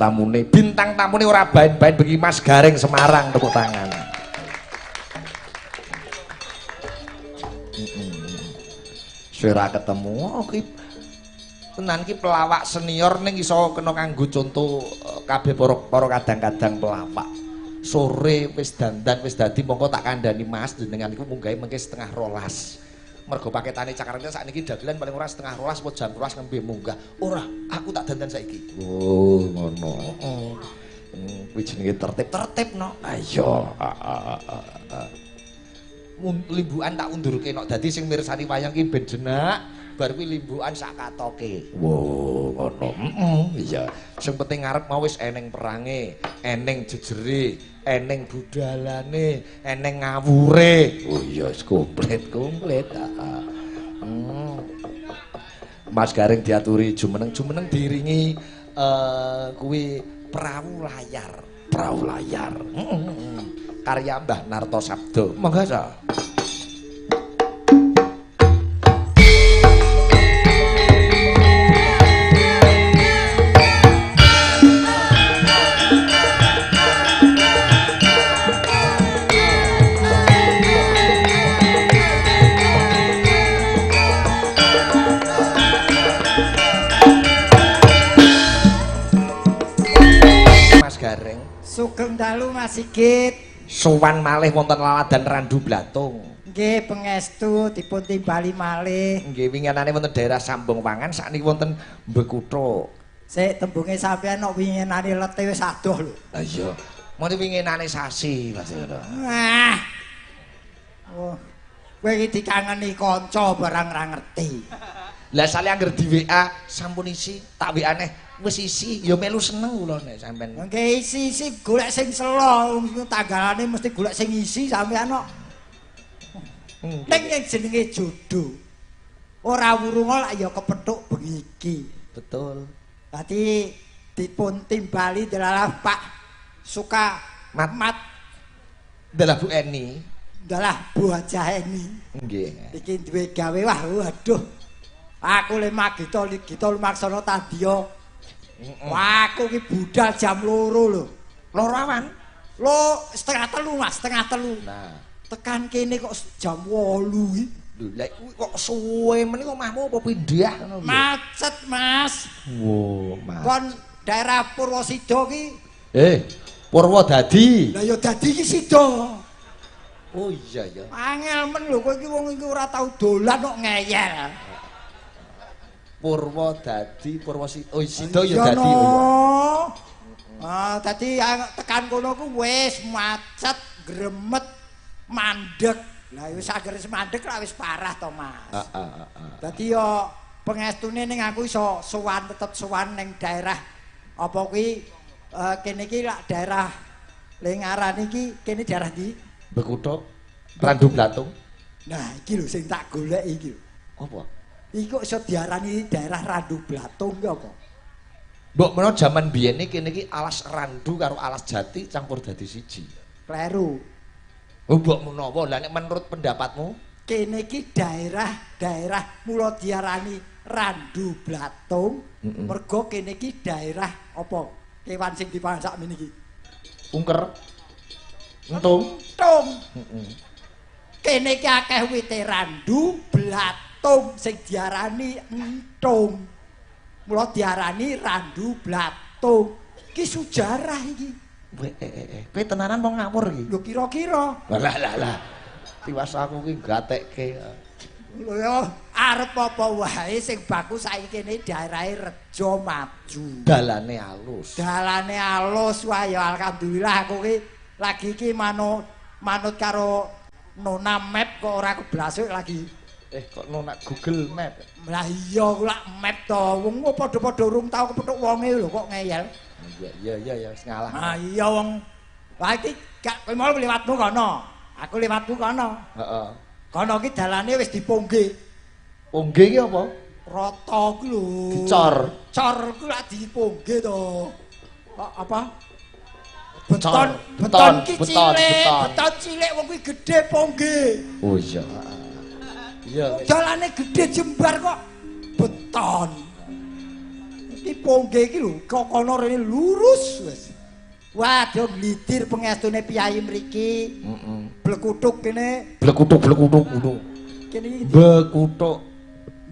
tamune. Bintang tamune ora baen-baen bagi Mas Gareng Semarang, tepuk tangan. Suwe ketemu, oh, ki tenan ki pelawak senior ning iso kena kanggo contoh kabeh para kadang-kadang pelawak. Sore wis dandan wis dadi mongko tak kandhani Mas jenengan iku munggahe mengke 11:30. Mergo paketane Cakarane sakniki dagelan paling ora 11:30 apa jam 12 nembe munggah. Ora, aku tak dandan saiki. Oh, ngono. Heeh. Kuwi jenenge tertib-tertib no. Ayo. Limbukan tak undurke nok dadi sing mirsani wayang ki ben jenak, bar kuwi limbukan sak katoke. Wo, ngono. Heeh, iya. Sing penting ngarep mau wis eneng perange, eneng jejere, eneng budalane, eneng ngawure. Oh iya, wis komplit-komplit. Heeh. Mas Gareng diaturi jumeneng-jumeneng diiringi kuwi perahu layar, perahu layar. Karya Mbah Narto Sabdo. Monggo sa. Mas Gareng. Sugeng dalu Mas Sigit. Sowan malih wonten Laladan Randu Blatung. Nggih, pangestu dipun timbali malih. Nggih, winginane wonten daerah Sambongwangan, sakniki wonten Mbekutha. Sik tembunge sampean kok winginane lete wis adoh lho. Lah iya. Mone winginane sasi Mas ngono. Ah. Oh. Kowe iki dikangeni kanca barang ra ngerti. Lah sale angger di WA sampun isi, tak WA neh wis isi, ya melu seneng kula nek sampean. Nggih isi-isi golek sing selo, tanggalane mesti golek sing isi sampean kok. Ning yen jenenge jodoh ora wurunga lak ya kepethuk bengi iki. Betul. Dadi dipun timbali delalah Pak Suka Mat Mat dalah Bu Eni. Dalah Bu Hajah Eni. Nggih. Iki duwe gawe wah waduh. Aku le magita gita lumaksana tandya. Wah, aku ki budal jam 2 lho. 2 awan? Lho, 2:30 Mas, 2:30. Nah, tekan kene kok jam 8 iki. Lho, lha kok suwe men iki omahmu apa pindah ngono lho? Macet, Mas. Wo, macet. Kon daerah Purwosida ki. Purwodadi. Lah ya dadi iki sida. Oh iya ya. Angel men lho kowe iki wong iki ora tau dolan kok ngeyel. Purwodadi, Purwosida. Oh, sida ya dadi. Oh iya. Ah, dadi tekan kono ku wis macet, gremet, mandek. Lah wis anggere wis mandek lak wis parah to, Mas. Heeh, heeh. Dadi yo pengestune ning aku iso sowan tetep sowan ning daerah apa kuwi kene iki lak daerah le ngarani iki kene daerah ndi? Bekutha, Randu Blatung. Nah, iki lho sing tak golek iki lho. Apa? Iki kok iso diarani daerah Randu Blatung ki apa? Mbok menawa jaman biyen iki kene iki alas randu karo alas jati campur dadi siji. Kleru. Oh, mbok menawa. Lah nek menurut pendapatmu? Kene iki daerah-daerah mula diarani Randu Blatung, mergo kene iki daerah apa? Kewan sing dipangan sakmene iki. Ungker. Entung. Entung. Kene iki akeh wite randu blatung sing diarani entung. Mula diarani Randu Blatung. Iki sejarah iki. Kowe tenanan mau ngawur iki? Lho kira-kira. Lah lah lah. Tiwas aku ki gatekke. Lho ya arep apa wae sing baku saiki kene daerahe Rejo Maju. Dalane alus. Dalane alus wae ya alhamdulillah aku ki lagi iki manut karo Nona Map kok ora keblasuk lagi. Kok nona Google Map? Lah iya ku lak map to. Wong padha-padha urung tau kepethuk wonge lho kok ngeyel. Iya iya iya wis ngalah. Ah iya wong. Lah iki gak kowe mau liwatmu kono. Aku liwatmu kono. Heeh. Kono iki dalane wis dipongge. Pongge iki apa? Rata ku lho. Dicor. Cor ku lak dipongge to. Kok apa? Beton, beton ki cilik, beton cilik wong kuwi gedhe pongge. Oh iya. Iya. Dalane gedhe jembar kok beton. Iki pongge iki lho, kok kono rene lurus wis. Wah, dia glidir pengestune piyayi mriki. Heeh. Blekuthuk kene. Blekuthuk-blekuthuk ngono. Kene iki Bekuthuk.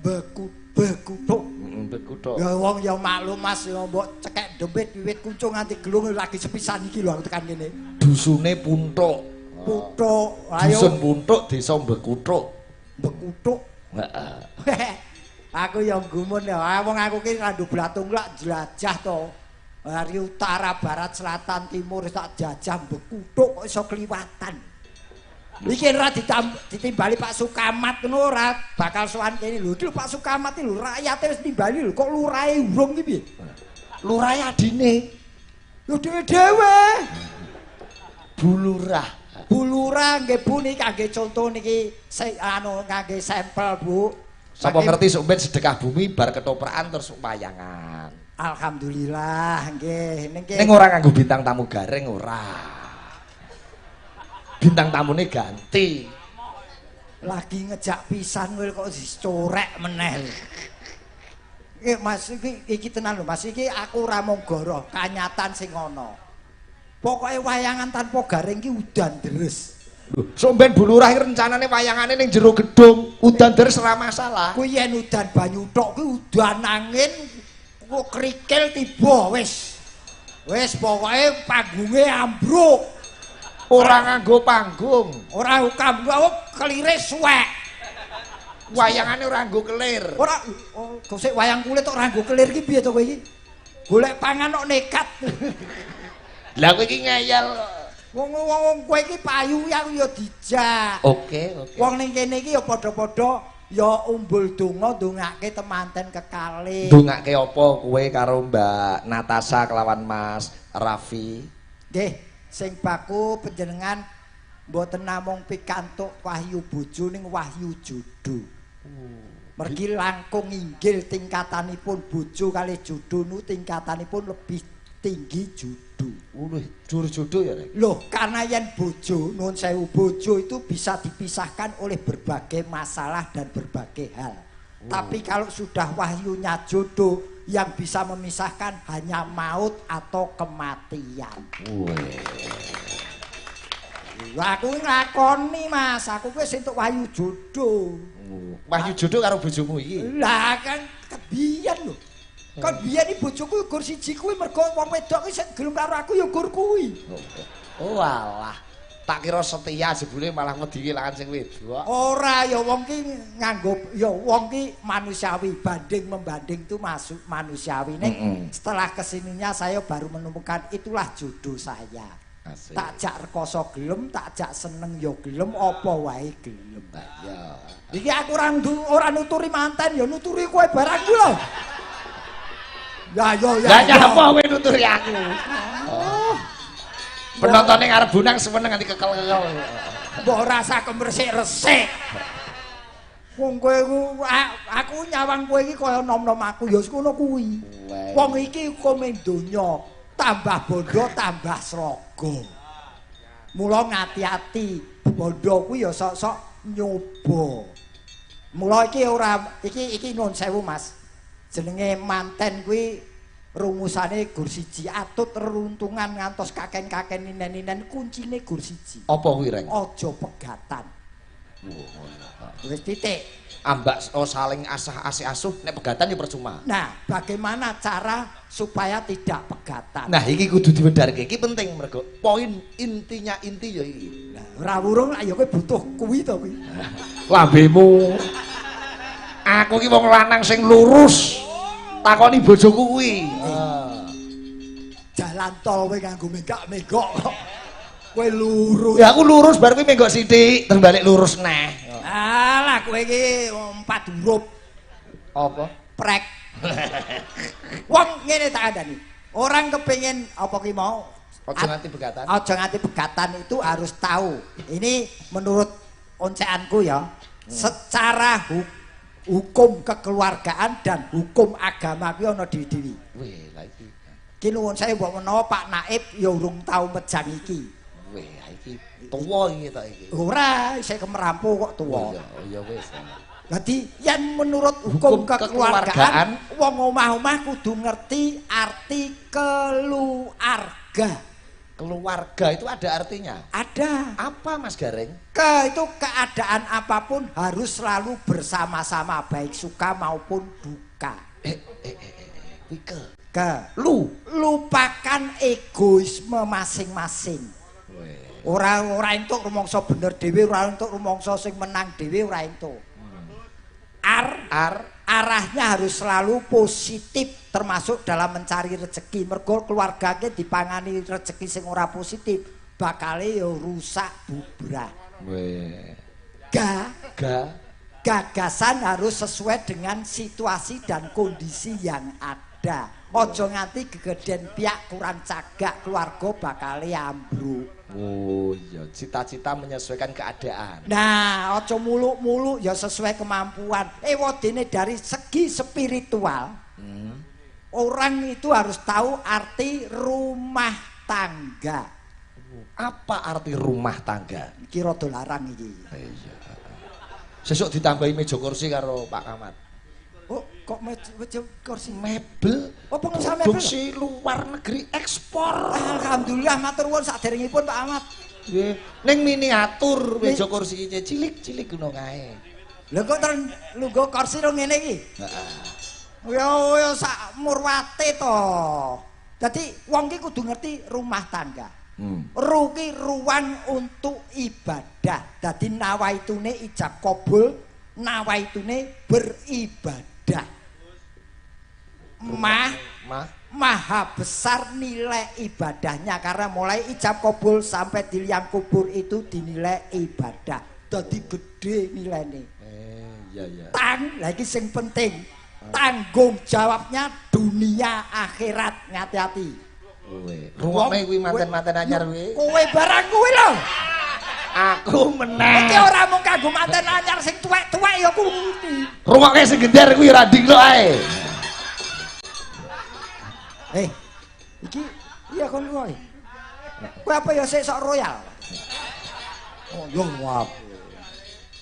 Bekuthuk. Heeh, bekuthuk. Ya wong ya maklum Mas, ya mbok cekek demit wiwit kuncung nganti gelung lagi sepisan iki lho aku tekan kene. Dusune Punthuk. Punthuk. Ayo. Dusun Punthuk, desa Bekuthuk. Bekuthuk. Heeh. Aku ya gumun ya, wong aku ki randu blatung lak jelajah to. Dari utara, barat, selatan, timur tak jajah Bekuthuk kok iso kliwatan. Iki ora ditimbali Pak Sukamat ngono ora bakal sowan kene lho. Iki lho Pak Sukamat iki lho rakyate wis nimbali lho kok lurahe urung iki piye? Lurahe adine. Lho dhewe-dhewe. Bu Lurah. Bu Lurah nggih Bu niki kangge conto niki anu kangge sampel Bu. Sapa ngerti sok ben sedekah bumi bar ketoprakan terus wayangan. Alhamdulillah nggih niki. Ning ora nganggo bintang tamu garing ora. Bintang tamune ganti. Lagi ngejak pisan kowe kok dicorek meneh. Iki Mas iki tenan lho Mas, iki aku ora mung goroh, kanyatan sing ana. Pokoke wayangan tanpa garing ki udan deres. Lho, sok ben Bu Lurah iki rencanane wayangane ning jero gedung, udan deres ora masalah. Kuwi yen udan banyu tok kuwi udan angin, kok kerikil tiba wis. Wis pokoke panggunge ambruk. Ora nganggo panggung, ora kanggo kelire suwek. Wayangane ora nganggo kelir. Ora gosek wayang kulit kok ora nganggo kelir iki piye to kowe iki? Golek pangan kok nekat. Lah kowe iki ngeyel. Wong-wong kowe iki payu aku ya dijak. Oke, oke. Wong ning kene iki ya padha-padha ya umbul donga ndongake temanten kekalih. Ndongake apa kowe karo Mbak Natasha kelawan Mas Raffi? Nggih. Sing baku panjenengan mboten namung pikantuk wahyu bojo ning wahyu jodoh. Mergi langkung inggil tingkatanipun bojo kalih jodoh nu tingkatanipun lebih tinggi jodoh. Luwih dhuwur jodoh ya, Rek? Loh, karena yen bojo nuwun sewu bojo itu bisa dipisahkan oleh berbagai masalah dan berbagai hal. Tapi kalau sudah wahyunya jodoh yang bisa memisahkan hanya maut atau kematian. Wah, aku nglakoni Mas, aku wis entuk wahyu jodoh. Wahyu jodoh karo bojomu iki? Lah kan kebiyen lho. Kan biyen iki bojoku gur siji kuwi mergo wong wedok iki sing gelem karo aku ya gur kuwi. Oh alah. Tak kira setia jebule malah wedi kelangan sing wedok. Ora ya wong ki nganggo ya wong ki manusiawi, banding membanding itu masuk manusiawi. Ning setelah kesininya saya baru menemukan itulah jodoh saya. Asik. Tak jak rekoso gelem, tak jak seneng ya gelem, apa wae gelem. Ya. Iki aku ora nuturi manten ya nuturi kowe barang ku lho. Ya ya ya. Lah nyapa kowe nuturi aku? Oh. Penontonnya ngarep bunang seneng nganti kekel-kekel. Mbok rasa kemresik-resik. Wong kowe ku aku nyawang kowe iki kaya nom-nom aku ya wis ngono kuwi. Wong iki hukume donya, tambah bondo tambah sraga. Mula ngati-ati, bondo kuwi ya sok-sok nyoba. Mula iki ora iki nuwun sewu Mas. Jenenge manten kuwi rumusane gur siji, atut reruntungan ngantos kaken-kaken ninen-ninen kuncine gur siji. Apa kuwi, Reng? Aja pegatan. Wis titik. Ambak saling asah asih asuh nek pegatan ya percuma. Nah, bagaimana cara supaya tidak pegatan? Nah, iki kudu diwedharke. Iki penting mergo poin intinya inti ya iki. Nah, ora wurung lak ya kowe butuh kuwi to kuwi. Lambemu. Aku iki wong lanang sing lurus. Takoni bojoku kuwi. Jalan tol kowe nganggo menggak-menggok kok. Kowe lurus. Ya aku lurus bar kuwi menggok sithik terus balik lurus neh. Alah kowe iki 4 huruf. Apa? Prek. Wong ngene tak kandhani. Orang kepengin apa ki mau? Aja nganti pegatan. Aja nganti pegatan itu harus tahu. Ini menurut onceanku ya. Secara hukum kekeluargaan dan hukum agama kuwi ana dhewe-dhewe. Weh, lha iki. Ki nuwun sewu mbok menawa Pak Naib ya urung tau mejang iki. Weh, iki tuwa iki ta iki. Ora, isih kemerampu kok tuwa. Oh iya wis. Dadi yen menurut hukum kekeluargaan, wong omah-omah kudu ngerti arti keluarga. Keluarga itu ada artinya? Ada. Apa Mas Gareng? Ke itu keadaan apapun harus selalu bersama-sama, baik suka maupun duka. Ke. Lu. Lupakan egoisme masing-masing. Ora ora entuk rumangsa bener dhewe, ora entuk rumangsa sing menang dhewe, ora entuk. Arahnya harus selalu positif, termasuk dalam mencari rezeki. Mergo keluargane dipangani rezeki sing ora positif, bakale ya rusak bubrah. Gagasan harus sesuai dengan situasi dan kondisi yang ada. Ojo nganti gegeden piak kurang cagak, keluarga bakale ambruk. Oh iya, cita-cita menyesuaikan keadaan. Nah, ojo muluk-muluk ya sesuai kemampuan. Ewadene dari segi spiritual, orang itu harus tahu arti rumah tangga. Apa arti rumah tangga? Iki rada larang iki. Iya. Sesuk ditambahi meja kursi karo Pak Camat. Oh, kok meja kursi mebel? Oh, pengusaha mebel. Produksi luar negeri ekspor. Alhamdulillah, matur nuwun saderengipun Pak Ahmad. Nggih, ning miniatur meja kursi cilik-cilik ngono kae. Lha kok terus lungguh kursi ro ngene iki? Heeh. Ya ya sak murwate to. Dadi wong ki kudu ngerti rumah tangga. Ru ki ruang untuk ibadah. Dadi nawaitune ijab kabul, nawaitune beribadah. Maha besar nilai ibadahnya karena mulai ijab kabul sampai di liang kubur itu dinilai ibadah. Dadi gede nilainya. Iya iya. Tang lagi sing penting. Tanggung jawabnya dunia akhirat, ngati-hati. Rungokne kuwi manten-manten anyar kuwi. Kowe barang kuwi lho. Aku menang. Iki ora mung kanggo manten anyar sing tuwek-tuwek ya kuwi. Rungokne sing gender kuwi ora dingklok ae. Iki iya kon kuwi. Kowe apa ya sik sok royal? Oh, yo ngap.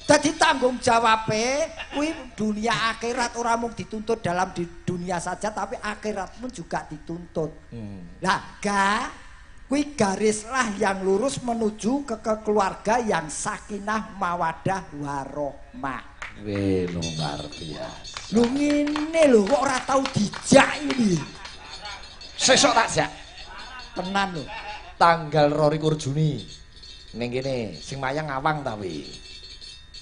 Dadi tanggung jawabe kuwi dunia akhirat, ora mung dituntut dalam di dunia saja tapi akhirat pun juga dituntut. Lah kuwi garislah yang lurus menuju ke keluarga yang sakinah mawadah warohmah. Weh, luar biasa. Lho ngene lho kok ora tau dijak iki. Sesuk tak jak. Tenan lho. Tanggal 22 Juni. Ning kene sing mayang Awang ta wi.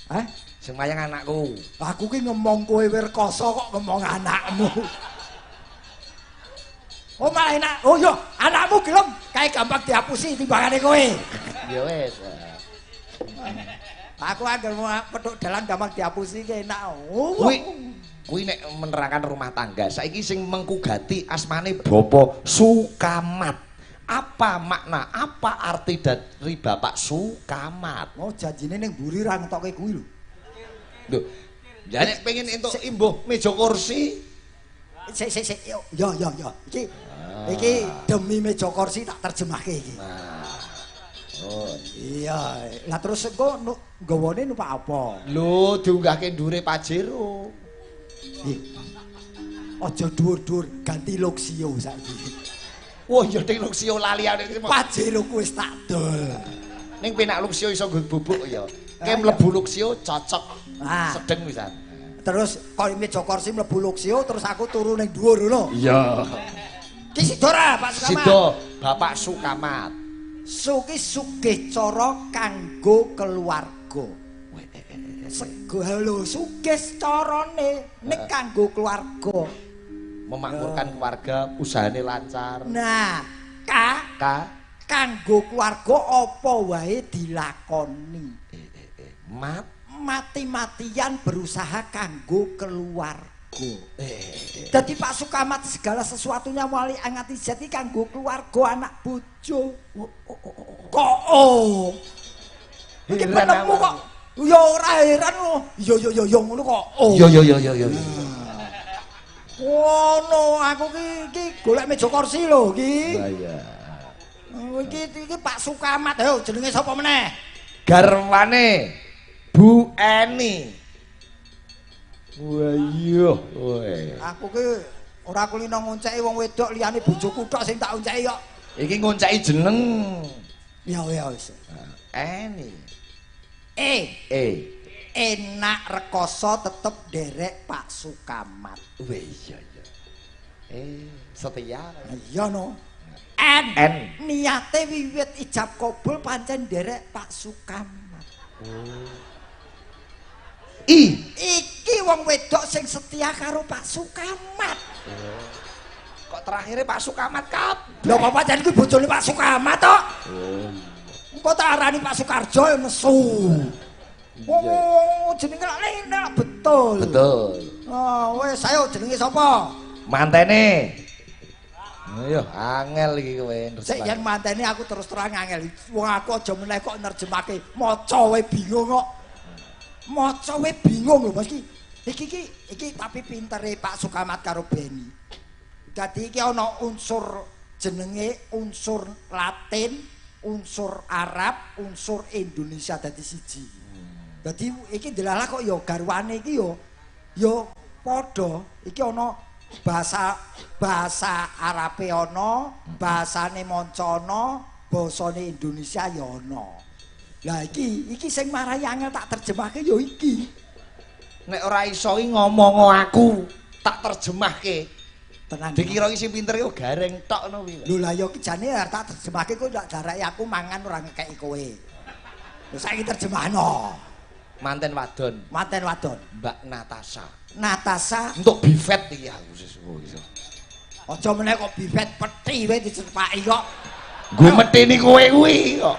Hah? Sing mayang anakku. Aku ki ngomong kowe werkasa kok ngomong anakmu. Oh malah enak. Oh iya, anakmu gelem kae gampang dihapusi timbangane kowe. Ya wis. Aku anggere mau petuk dalan gampang dihapusi ki enak. Oh. Kuwi nek menerangkan rumah tangga, saiki sing mengkugati asmane Bapak Sukamat. Apa makna, apa arti dari Bapak Sukamat? Oh, janjine ning mburi ra ngetokke kuwi lho. Lho, ya nek pengen entuk imbuh meja kursi. Sik sik sik, yo yo yo. Iki iki demi meja kursi tak terjemahke iki. Nah. Oh, iya. Lah terus engko nggawane numpak apa? Lho, diunggahke ndure Pajero. Aja dhuwur-dhuwur, ganti Luxio saiki. Wah, ya ding Luxio lali ane. Pajero ku wis tak dol. Ning penak Luxio iso nggo bubuk ya. Ke mlebu Luxio cocok. Sedeng pisan. Terus kok meja kursi mlebu Luxio terus aku turu ning dhuwur ngono. Iya. Ki sida ora Pak Sukamat? Sida Bapak Sukamat. Suki sugih cara kanggo keluarga. Sego lho sugih carane nek kanggo keluarga. Memakmurkan keluarga, usahane lancar. Nah, kanggo keluarga apa wae dilakoni. Mati-matian berusaha kanggo keluarga. Dadi Pak Sukamat segala sesuatunya mulai angati jati kanggo keluarga, anak bojo. Kok oh. Iki penemu kok. Ya ora heran lho. Ya ya ya ya ngono kok. Oh. Ya ya ya ya ya. Ngono aku ki iki golek meja kursi lho iki. Lah iya. Iki Pak Sukamat. Ayo jenenge sapa meneh? Garwane Bu Eni. Wah iya, kowe. Aku ki ora kulino ngonceki wong wedok liyane bojoku tok sing tak onceki kok. Iki ngonceki jeneng. Ya ya wis. Eni. E. E. Enak rekoso tetep derek Pak Sukamat. Wah iya iya. Setia. Iya no. N. N. Niate wiwit ijab kabul pancen derek Pak Sukamat. Oh. I. Iki wong wedok sing setia karo Pak Sukamat. Oh. Kok terakhirnya Pak Sukamat kabeh? Lho kok pancen kuwi bojone Pak Sukamat tok? Oh. Engko tak arani Pak Sukarjo ya nesu. Oh, jenenge lak enak betul. Betul. Oh, wis ayo jenenge sapa? Mantene. Ayo angel iki kowe. Sik yen mantene aku terus terang angel. Wong aku aja meneh kok nerjemake maca wae bingung kok. Maca wae bingung lho Mas iki. Iki tapi pintere Pak Sukamat karo Beni. Dadi iki ana unsur jenenge unsur Latin, unsur Arab, unsur Indonesia dadi siji. Dadi iki ndelalah kok ya garwane iki ya padha. Iki ana bahasa Arabe ana, bahasane manca ana, basane Indonesia ya ana. Lah iki sing marai angel tak terjemahke ya iki. Nek ora iso iki ngomong aku, tak terjemahke. Tenan. Dikira iki sing pinter yo gareng tok ngono kuwi. Lho lah ya iki jane arep tak terjemahke kok ndak darake aku mangan ora ngekeki kowe. Lho saiki terjemahno. Manten wadon. Manten wadon. Mbak Natasha. Natasha untuk bifet iki aku sesuk iso. Aja meneh kok bifet peti wae dicepaki kok. Nggo meteni kowe kuwi kok.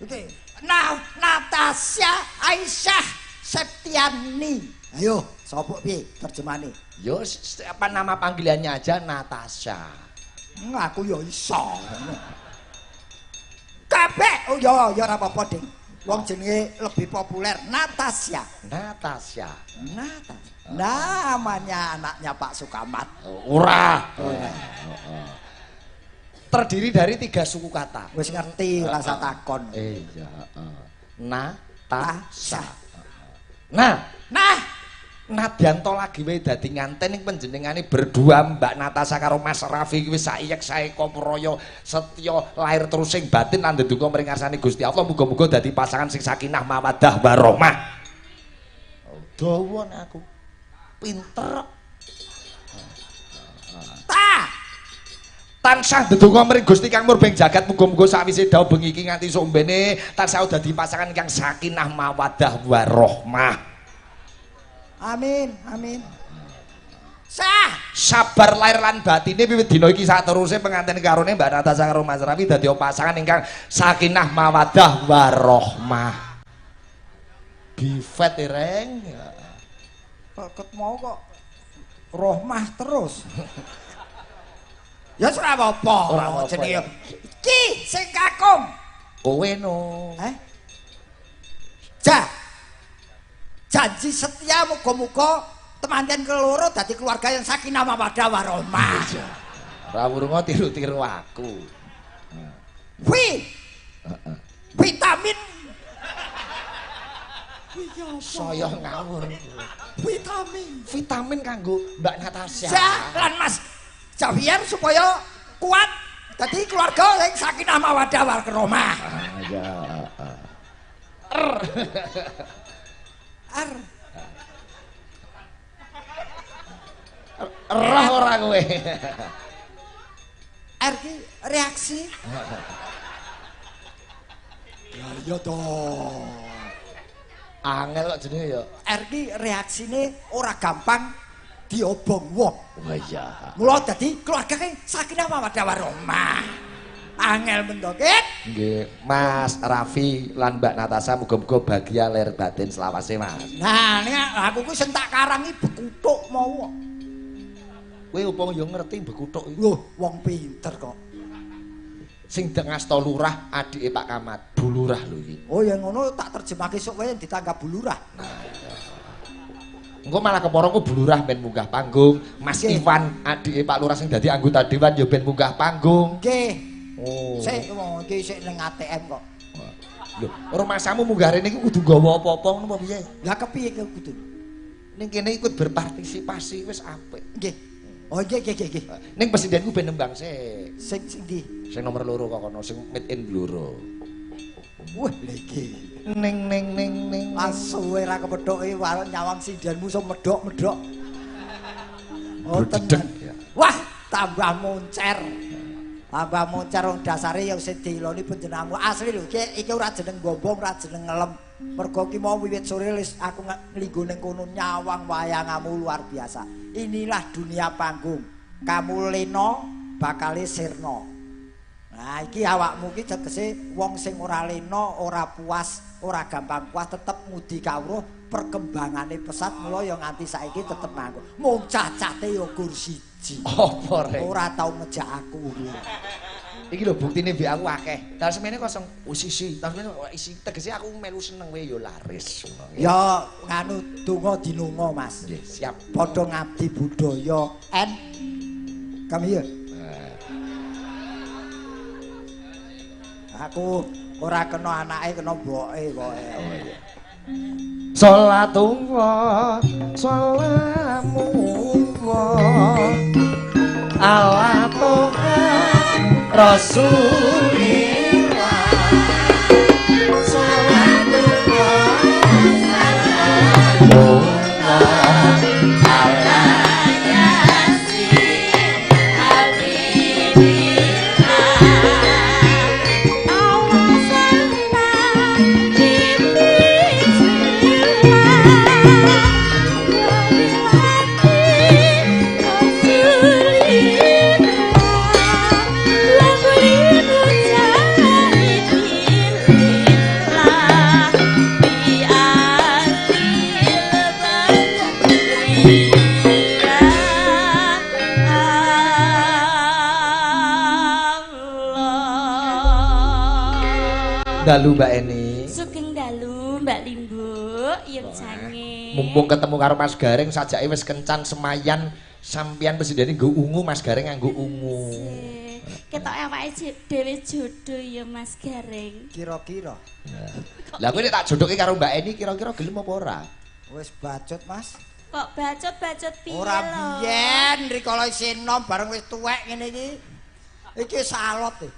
Oke. Nah, Natasha Aisyah Septiani. Ayo, sapa piye terjemahane? Yo apa nama panggilannya aja Natasha. Aku yo iso. Kabeh. Oh ya ya ora apa-apa, Ding. Wong jenenge lebih populer Natasha. Natasha. Natasha. Namanya anaknya Pak Sukamat. Ora. Terdiri dari 3 suku kata. Wis ngerti rasa takon. Iya, heeh. Natasha. Nah, nah, nadyanto lagi wae dadi nganten ning panjenengane berdua Mbak Natasha karo Mas Raffi iki wis saiyek saeka praya setya lahir terus sing batin lan ndedonga mring ngarsane Gusti Allah muga-muga dadi pasangan sing sakinah mawaddah warahmah. Dawa aku. Pinter. Ta. Tansah ndedonga mring Gusti Kang Murbeng jagat muga-muga sakwise dawuh bengi iki nganti sombene tansah dadi pasangan kang sakinah mawaddah warahmah. Amin, amin. Sah, sabar lahir lan batine wiwit dina iki sateruse pengantin karone Mbak Natasha karo Mas Raffi dadi pasangan ingkang sakinah mawaddah warahmah. Bifet reng. Kok mau kok rohmah terus. Ya ora apa-apa. Ora apa-apa. Jenenge iki sing kakung. Kowe no. Eh? Ja. Janji setia muga-muga temanten keloro dadi keluarga yang sakinah mawaddah warahmah. Ora wurunga tiru-tiru aku. Wi. Vitamin. Saya ngawur. Vitamin. Vitamin kanggo Mbak Natasha. Ja lan Mas Javier supaya kuat dadi keluarga yang sakinah mawaddah warahmah. Ya. R. R. Roh ora kowe. R ki reaksi. Ya iya to. Angel kok jenenge ya. R ki reaksine ora gampang diobong wong. Wah iya. Mula dadi keluarga ki sakinah mawaddah warahmah. Angel mendokit. Nggih, Mas Raffi lan Mbak Natasha muga-muga bahagia lahir batin selawase, Mas. Nah, nek aku kuwi sing tak karangi bekuthuk mau. Kowe opo yo ngerti bekuthuk iki? Loh, wong pinter kok. Sing ngasta lurah adike Pak Kamat, Bu Lurah lho iki. Oh, ya ngono tak terjemahke sok wae ditanggap Bu Lurah. Nah, iya. Engko malah kepara ku Bu Lurah ben munggah panggung, Mas Nggih. Iwan adike Pak Lurah sing dadi anggota dewan ya ben munggah panggung. Nggih. Oh. Sik wong iki sik ning ATM kok. Lho, rumasamu munggah rene iki kudu nggawa apa-apa ngono apa piye? Lah kepiye kudu? Ning kene ikut berpartisipasi wis apik. Nggih. Oh nggih nggih nggih. Ning presidenku ben nembang sik. Sing sing ndi? Sing nomor 2 kok kono sing made in Blora. Wah, lha iki. Ning ning ning ning. Asuwe ra kepethuke nyawang sindenmu iso medhok-medhok. Oh tenan. Wah, tambah moncer. Tambah moncer wong dasare ya sing diloni panjenenganmu asli lho iki ora jeneng bombong, ora jeneng ngelem. Mergo ki mau wiwit sore wis aku nglinggo ning kono nyawang wayangamu luar biasa. Inilah dunia panggung. Kamu lena bakale sirna. Nah, iki awakmu iki tegese wong sing ora lena, ora puas, ora gampang puas, tetep ngudi kawruh, perkembangane pesat mula ya nganti saiki tetep manggung. Mung cacate ya gur siji. Apa rek? Ora tau ngejak aku. Iki lho buktine mbek aku akeh. Tahun semene kosong isi, tahun semene isi tegese aku melu seneng wae ya laris. Ya nganu donga dinonga Mas. Nggih, siap. Padha ngabdi budaya N. Come here. Aku ora kena anake kena mboke pokoke. Oh iya. Salatullah salamullah ala toha rasulillah. Salatullah salamullah ala yasin habibillah. Dalu Mbak Eni. Sugeng dalu Mbak Limbuk, yen sange. Mumpung ketemu karo Mas Gareng sajake wis kencan semayan sampeyan presidene nggo ungu, Mas Gareng nganggo ungu. Ketok awake dhewe jodoh ya Mas Gareng. Kira-kira. Lah kowe nek tak jodohke karo Mbak Eni kira-kira gelem apa ora? Wis bacut Mas. Kok bacut-bacut piye lho? Ora biyen rikala isih enom bareng wis tuwek ngene iki. Iki salot e.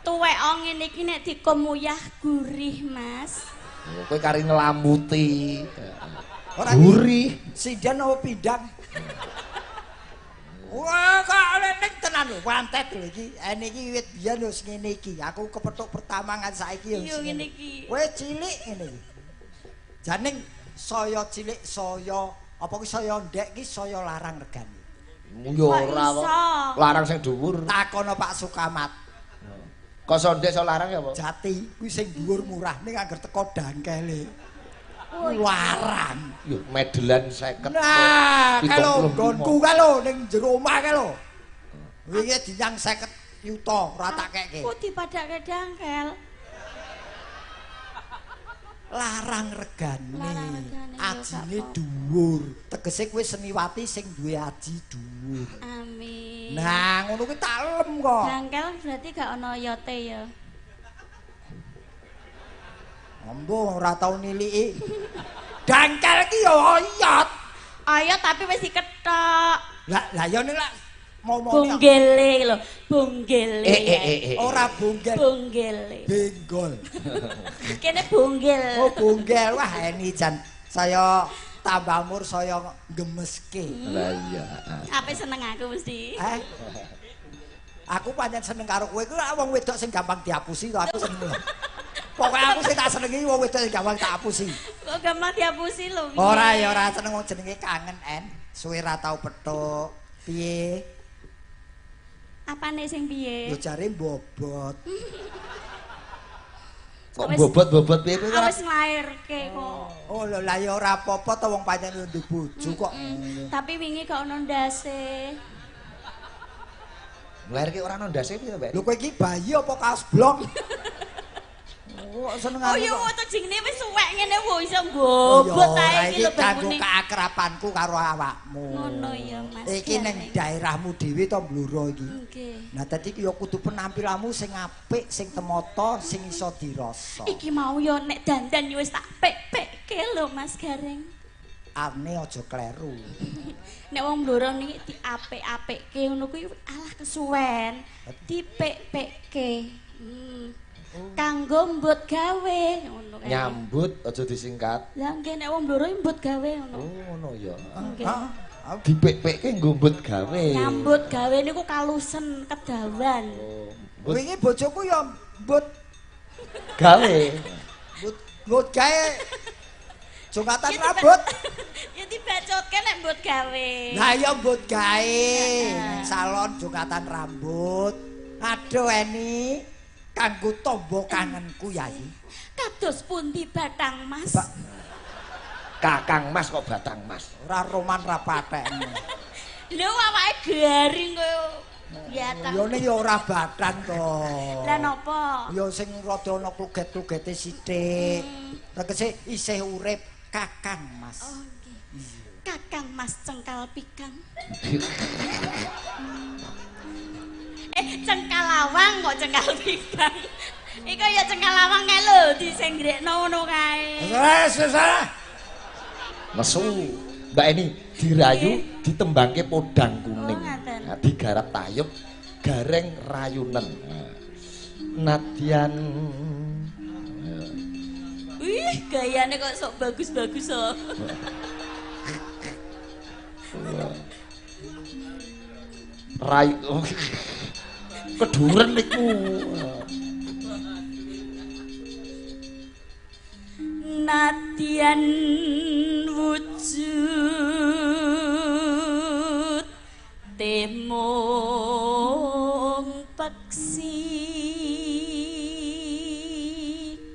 Tuwek ngene iki nek dikomuyah gurih, Mas. Kowe kari nglamuti. Ora gurih. Sinden apa pindang? Wah, kok ning tenan lho, wantet lho iki. Ene iki wiwit biyen wis ngene iki. Aku kepethuk pertama ngan saiki ya wis ngene iki. Wis cilik ngene iki. Janing saya cilik saya apa ki saya ndek ki saya larang regane. Ya ora kok. Larang sing dhuwur. Takono Pak Sukamat. Kok sondek iso larang ya apa? Jati kuwi sing dhuwur murah ning angger teko dangkele. Larang. Yo medelan 50. Nah, kalau nggonku kae lho ning jero omah kae lho. Wingi dinyang 50 yuta ora tak keke. Kok dipadake dangkel? Larang regane. Ajine dhuwur. Tegese kowe seniwati sing duwe aji dhuwur. Amin. Nah, ngono kuwi tak lem kok. Dangkel berarti gak ono yote ya. Ambo ora tau niliki. Dangkel iki ya oyot. Oyot tapi wis dikethok. Lah lah ya nek momone bonggele lho, bonggele. Ora bonggel. Bonggele. Benggol. Kene bonggel. Oh, bonggel. Wah, ini jan saya tambah umur saya gemeske. Lah iya. Ape seneng aku mesti. Aku pancen seneng karo kowe kuwi wong wedok sing gampang diapusi to aku seneng. Pokoke aku sing tak senengi wong wedok sing gampang tak apusi. Kok gampang diapusi lho? Ora ya ora seneng wong jenenge kangen en. Suwe ra tau petuk. Piye? Apane sing piye? Lho jare bobot. Kok bobot-bobot piye kowe? Wis nglairke kok. Oh lho lah ya ora apa-apa to wong pancen yo ndek bojo kok. Tapi wingi gak ono ndase. Nglairke ora ono ndase piye to, Mbak? Lho kowe iki bayi apa kaos blok? Kok senengane. Oh ya waca jenenge wis suwek ngene wo iso ngobot ae iki lho kanggo keakrabanku karo awakmu. Ngono ya Mas. Iki ning daerahmu dhewe to Blora iki. Nggih. Nah dadi iki ya kudu penampilanmu sing apik, sing temata, sing iso dirasa. Iki mau ya nek dandan ya wis tak pek-pekke lho Mas Gareng. Ane aja kleru. Nek wong Blora niki diapik-apikke ngono kuwi alah kesuwen. Dipek-pekke. Kanggo mbut gawe ngono kae. Nyambut aja disingkat. Lah nggih nek wong Blora mbut gawe ngono. Oh ngono ya. Nggih. Dipek-pekke nggo mbut gawe. Nyambut gawe niku kalusen kedawan. Oh, wingi bojoku ya mbut gawe. Mbut gawe. Jongkatan rambut. Ya dibacotke nek mbut gawe. Lah ya mbut gawe. Salon jongkatan rambut. Aduh Eni, kanggo tombo kangenku Yayi. Kados pundi Batang Mas? Kakang Mas kok Batang Mas? Ora roman ra patheken. Lho awake garing koyo ya ta. Ya ning ya ora batang to. Lah napa? Ya sing rada ana kluget-klugete sithik. Tegese isih urip Kakang Mas. Oh nggih. Kakang Mas cengkal pikang. Cengkalawang kok cengkal pikang. Iku ya cengkalawang kae lho disenggrekno ngono kae. Wes wis. Nesu. Mbak Eni dirayu ditembangke podang kuning. Oh, nah, digarap tayub gareng rayunen. Nadyan. Wih, gayane kok sok bagus-bagus kok. Rayu keduren niku. Nadyan wujud temung peksi.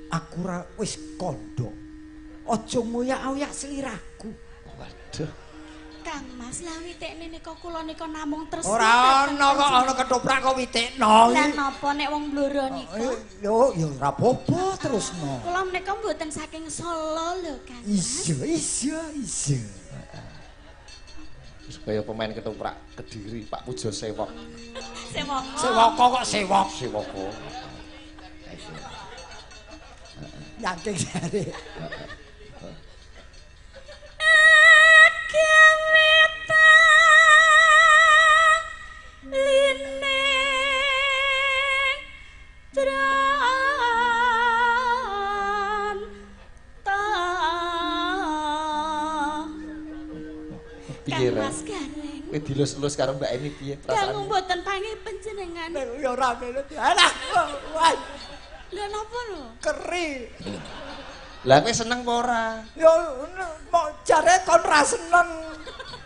Aku ra wis kandha. Aja ngoyak-oyak sliraku. Waduh. Kang Mas lah witekne nika kula nika namung tresna. Ora ana kok ana ketoprak kok witekno. Lah napa nek wong Blora nika? Yo ya ora apa-apa terusno. Kula menika mboten saking Solo lho Kang Mas. Iya iya iya. Wis kaya pemain ketoprak Kediri Pak Pujo Sewok. Sewoko. Sewoko kok sewok. Sewoko. Nyangking jare. Piye Mas Gareng? Kowe dilus-lus karo Mbak Eni piye perasaan? Dangu mboten panggih panjenengan. Ya ora melu. Alah. Lha napa lho? Keri. Lah kowe seneng apa ora? Ya mok jare kon ra seneng.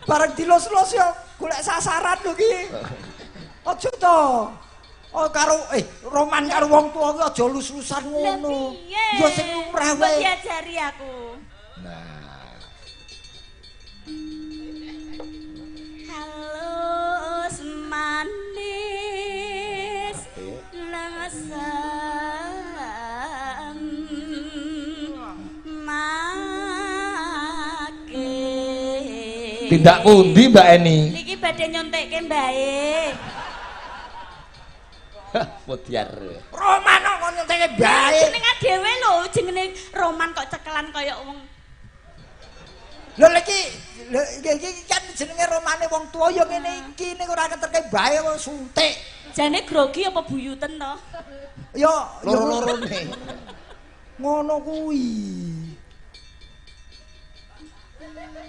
Bareng dilus-lus ya golek sasaran lho ki. Aja to. Oh karo roman karo wong tuwa ki aja lus-lusan ngono. Ya sing lumrah wae. Diajari aku. Nah. Halus manis langsam make. Tindak pundi Mbak Eni? Niki badhe nyontekke mbae. Podiar. Roman kok nyontekke mbae. Jenenge dhewe lho, jenenge Roman kok cekelan kaya wong. Lho iki iki kan jenenge romane wong tuwa ya ngene iki ning ora keterke bae kok suntik. Jane grogi apa buyuten to? Ya loro-lorone. Ngono kuwi.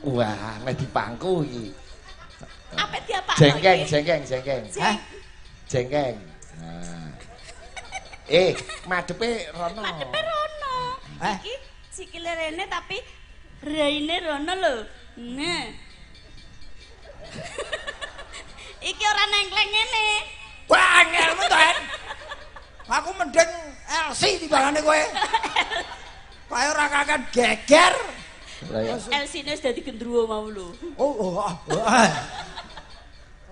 Wah, meh dipangku iki. Apik diapakno. Jengkeng, jengkeng, jengkeng. Hah? Jengkeng. Nah. Madepe rono. Madepe rono. Iki sikile rene tapi raine rono lho. Nah. Iki ora nengkleng ngene. Wah, angelmu to, En. Aku mending LC timbangane kowe. Kae ora kakan geger. LC-ne wis dadi gendruwo mau lho. Oh, oh.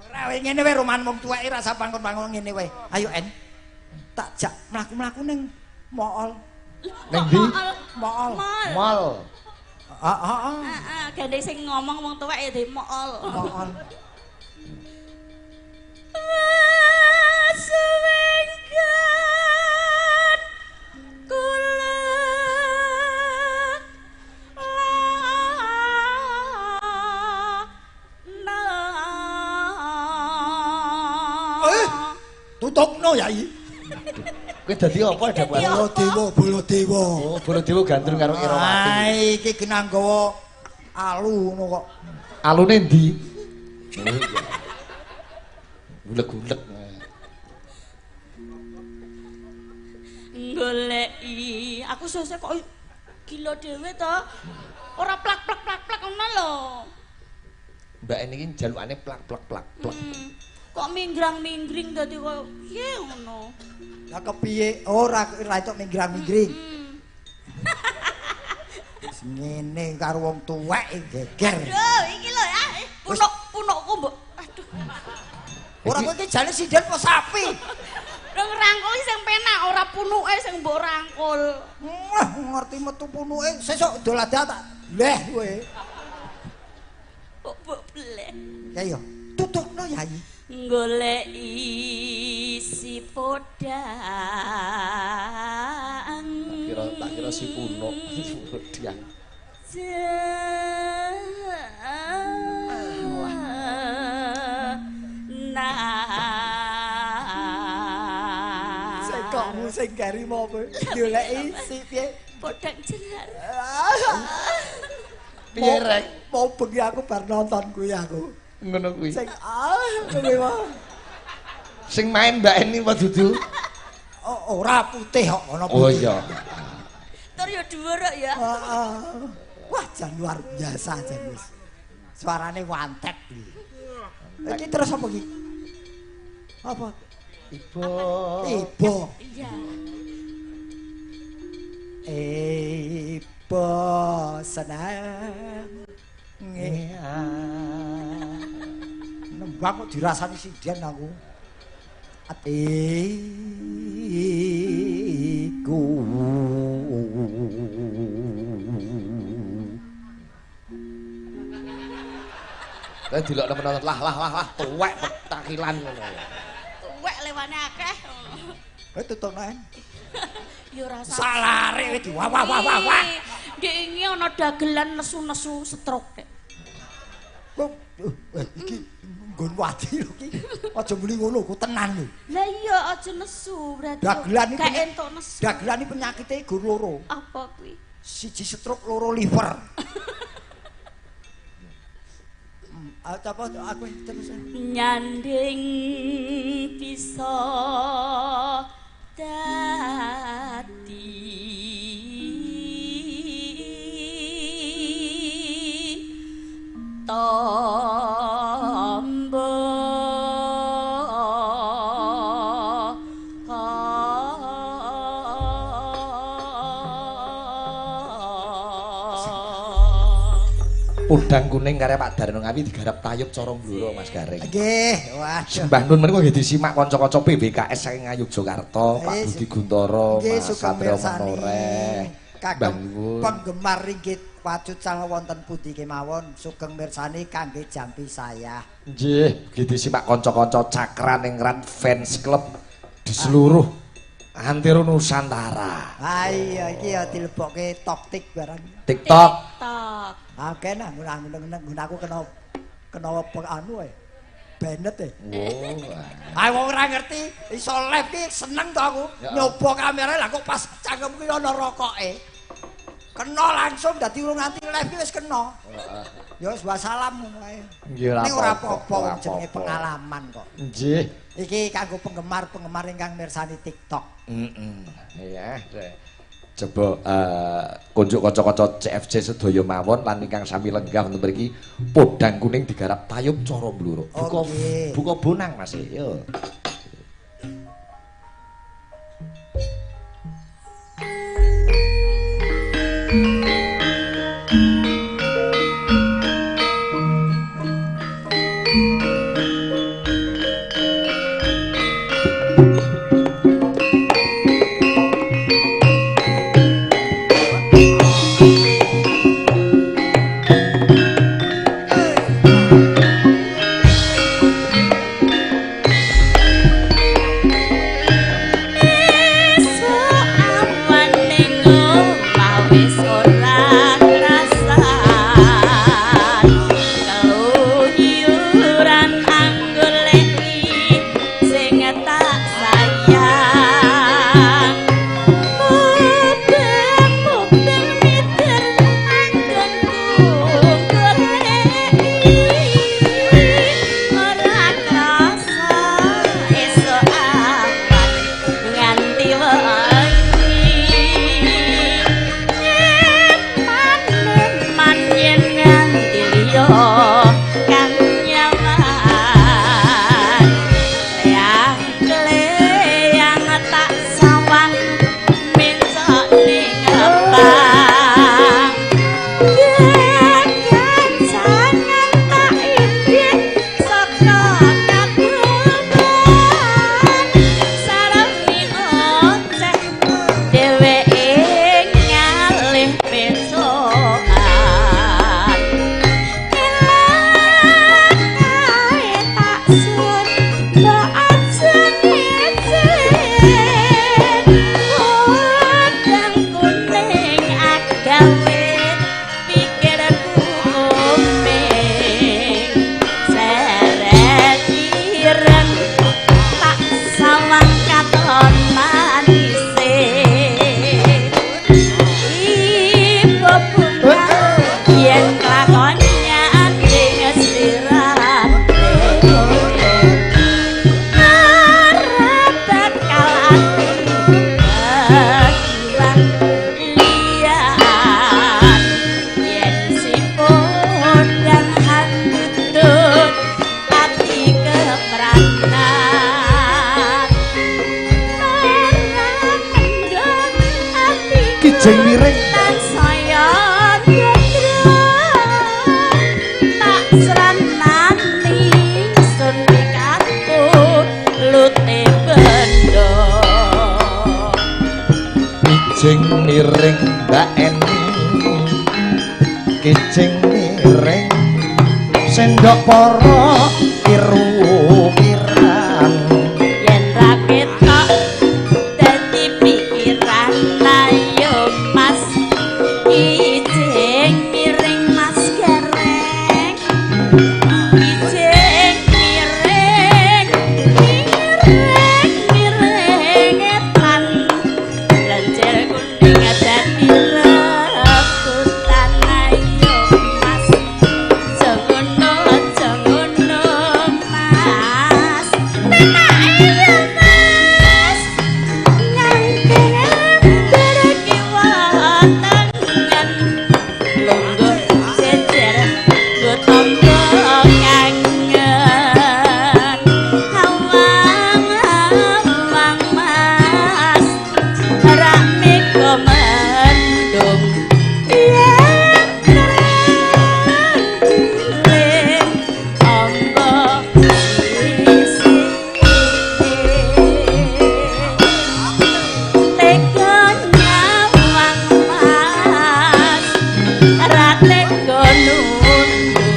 Ora ngene wae roman wong tuweke rasa pangkon-pangkon ngene wae. Ayo En. Tak jak mlaku-mlaku ning mall. Ning ndi? Mool. Mall. Heeh. Heeh, gandeng sing ngomong wong tuwek ya di mool. Mool. Suwenggan kula Tutupno yai. Kowe dadi apa dapuan? Baladewa, Baladewa. Oh, Baladewa gandrung karo Irawati. Ah, iki genah nggawa alu ngono kok. Alune ndi? Oh iya. Gulek-gulek. Goleki. Aku sesuk kok gila dhewe to. Ora plak-plak-plak-plak ngono lho. Mbak ini iki jalukane plak-plak-plak-plak. Kok minggrang-minggring dadi koyo piye ngono. Lah kepiye ora ora entuk minggrang-minggring. Wis ngene karo wong tuwek geger. Aduh, iki lho ya. Punuk-punukku mbok. Aduh. Ora kowe iki jane sinden apa sapi? Lho ngrangkul sing penak ora punuke sing mbok rangkul. Wah, ngerti metu punuke sesuk dolada tak leh kowe. Kok mbok bleh. Ya iya, tutupno yai. Goleki si podang. Tak kira si punuk, si podang. Sekokmu sing gari mau apa? Goleki si piye? Podang jenar. Piye rek? Mau bengi aku bar nonton kuwi aku. Ngono kuwi. Sing kuwi wae. Sing main Mbak Eni apa dudu? Oh, ora putih kok ana putih. Oh iya. Tur ya dhuwur kok ya. Heeh. Wah, jan luar biasa jan wis. Suarane wantet iki. Iki terus apa iki? Apa? Ibu. Ibu. Iya. Ibu seneng. Nembang kok dirasani sinden aku. Atiku. Lah dilok nemen lah lah lah lah tuwek petakilan ngono. Tuwek lewane akeh. Kowe tutupno. Ya ora salare wis wah wah wah wah. Ndek ingi ana dagelan nesu-nesu stroke. Kok iki nggon wadi lho iki. Aja muni ngono, ku tenan lho. Lah iya aja nesu berarti. Dagelan iki gak entuk nesu. Dagelan iki penyakite gur loro. Apa kuwi? Siji stroke, loro liver. Apa aku terus nyanding bisa dadi tombo Udang kuning karya Pak Darno Ngawi digarap tayub cara Bluro Mas Gareng. Nggih, waduh. Mbah Nun menika nggih disimak kanca-kanca PWKS saking Ngayogyakarta, Pak Budi Guntoro, Mas Satrio Menoreh, kagem penggemar ringgit wacucal wonten pundi kemawon sugeng mirsani kangge jampi saya. Nggih, nggih disimak kanca-kanca Cakraningrat Fans Club di seluruh antero Nusantara. Ah iya iki ya dilebokke toktik barang. TikTok. TikTok. Akeh nah nggon aku kena kena anu ae. Benet e. Oh. Ah wong ora ngerti iso live ki seneng to aku. Nyoba kamera lah kok pas cangkemku ana rokoke. Kena langsung dadi urung nganti live ki wis kena. Heeh. Ya wis wassalam ngono ae. Nggih ora apa-apa. Ora apa-apa jenenge pengalaman kok. Nggih. Iki kanggo penggemar-penggemar ingkang mirsani TikTok. Heeh. Iya. Coba kunjuk kanca-kanca CFC sedaya mawon lan ingkang sami lenggah wonten mriki podang kuning digarap tayub cara Bluro. Buka buka bonang Mas yo. Kijing miring tansaya nyadra tak sranani sun pikatku lute bendo. Kijing miring Mbak Eni, kijing miring sendok para kiru-kiran. Yen ra ketok dadi pikiran ayo Mas kijing miring Mas Gareng, kijing miring miring miring etan lenjer kuning dadi rebutan ayo Mas aja ngono Mas tenake Mas ngangkeng kiwa tengen lungguh jejer nggo tamba kangen awang-awang Mas rak mega mendung yen terang giling amba sisih tega nyawang Mas ra tega nunduk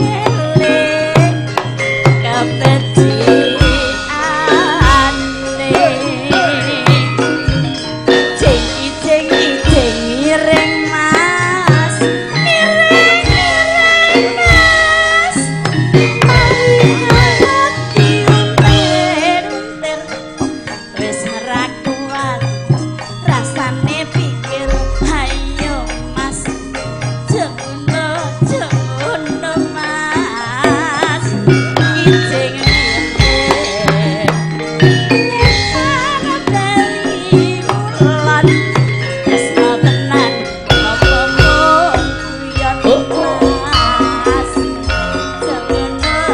eling kebeciane jing ijing ijing miring Mas miring miring Mas ati untir-untir wis ra kuat rasane pikir ayo Mas jengono Mas kijing miring nyetak bali kulon tresno tenan apa mung guyon Mas jengono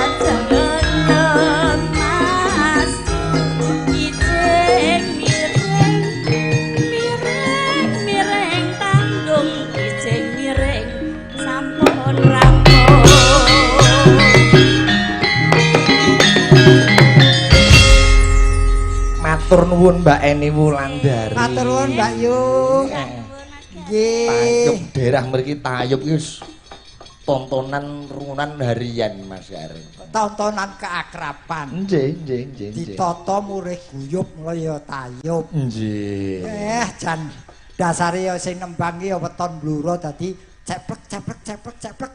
Mas kijing miring miring miring tanggung kijing miring sampun rampung. Matur nuwun Mbak Eni Wulandari. Matur nuwun Mbak Yu. Nggih. Tayub daerah mriki tayub iki wis tontonan runan harian Mas Gareng. Tontonan keakraban. Nggih, nggih, nggih. Ditata murih guyub mula ya tayub. Nggih. Jan dasare ya sing nembang ki ya weton blura dadi ceplek ceplek ceplek ceplek.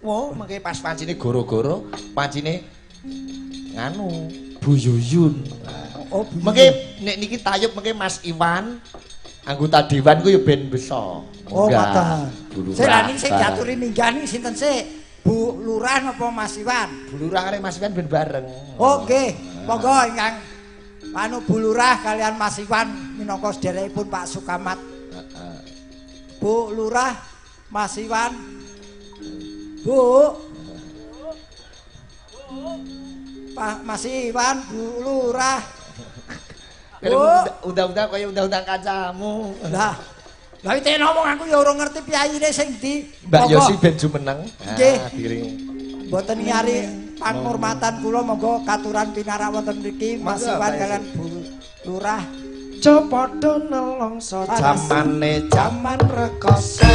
Wo, mengke pas pancine goro-goro, pancine nganu Bu Yuyun. Oh, Bu Mengke nek niki tayub mengke Mas Iwan anggota dewan ku ya ben beso. Oh, ngoten. Bu Sik Lurah. lah niki sing diaturi minggah niki sinten sik? Bu Lurah napa Mas Iwan? Bu Lurah karo Mas Iwan ben bareng. Oh, nggih. Monggo ingkang anu Bu Lurah kalian Mas Iwan minangka sederekipun Pak Sukamat. Heeh. Bu Lurah, Mas Iwan. Bu. Pak Mas Iwan, Bu Lurah. Bu. Undang-undang kaya undang-undang kancamu. Lah, lah iki ngomong aku ya ora ngerti piyayine sing ndi. Mbak Yosi ben jumeneng. Nggih. Ah, diring. Mboten nyari pangurmatan kula monggo katuran pinarak wonten mriki Mas Iwan kalian Bu Lurah. Aja padha nelongso jamane jaman rekoso.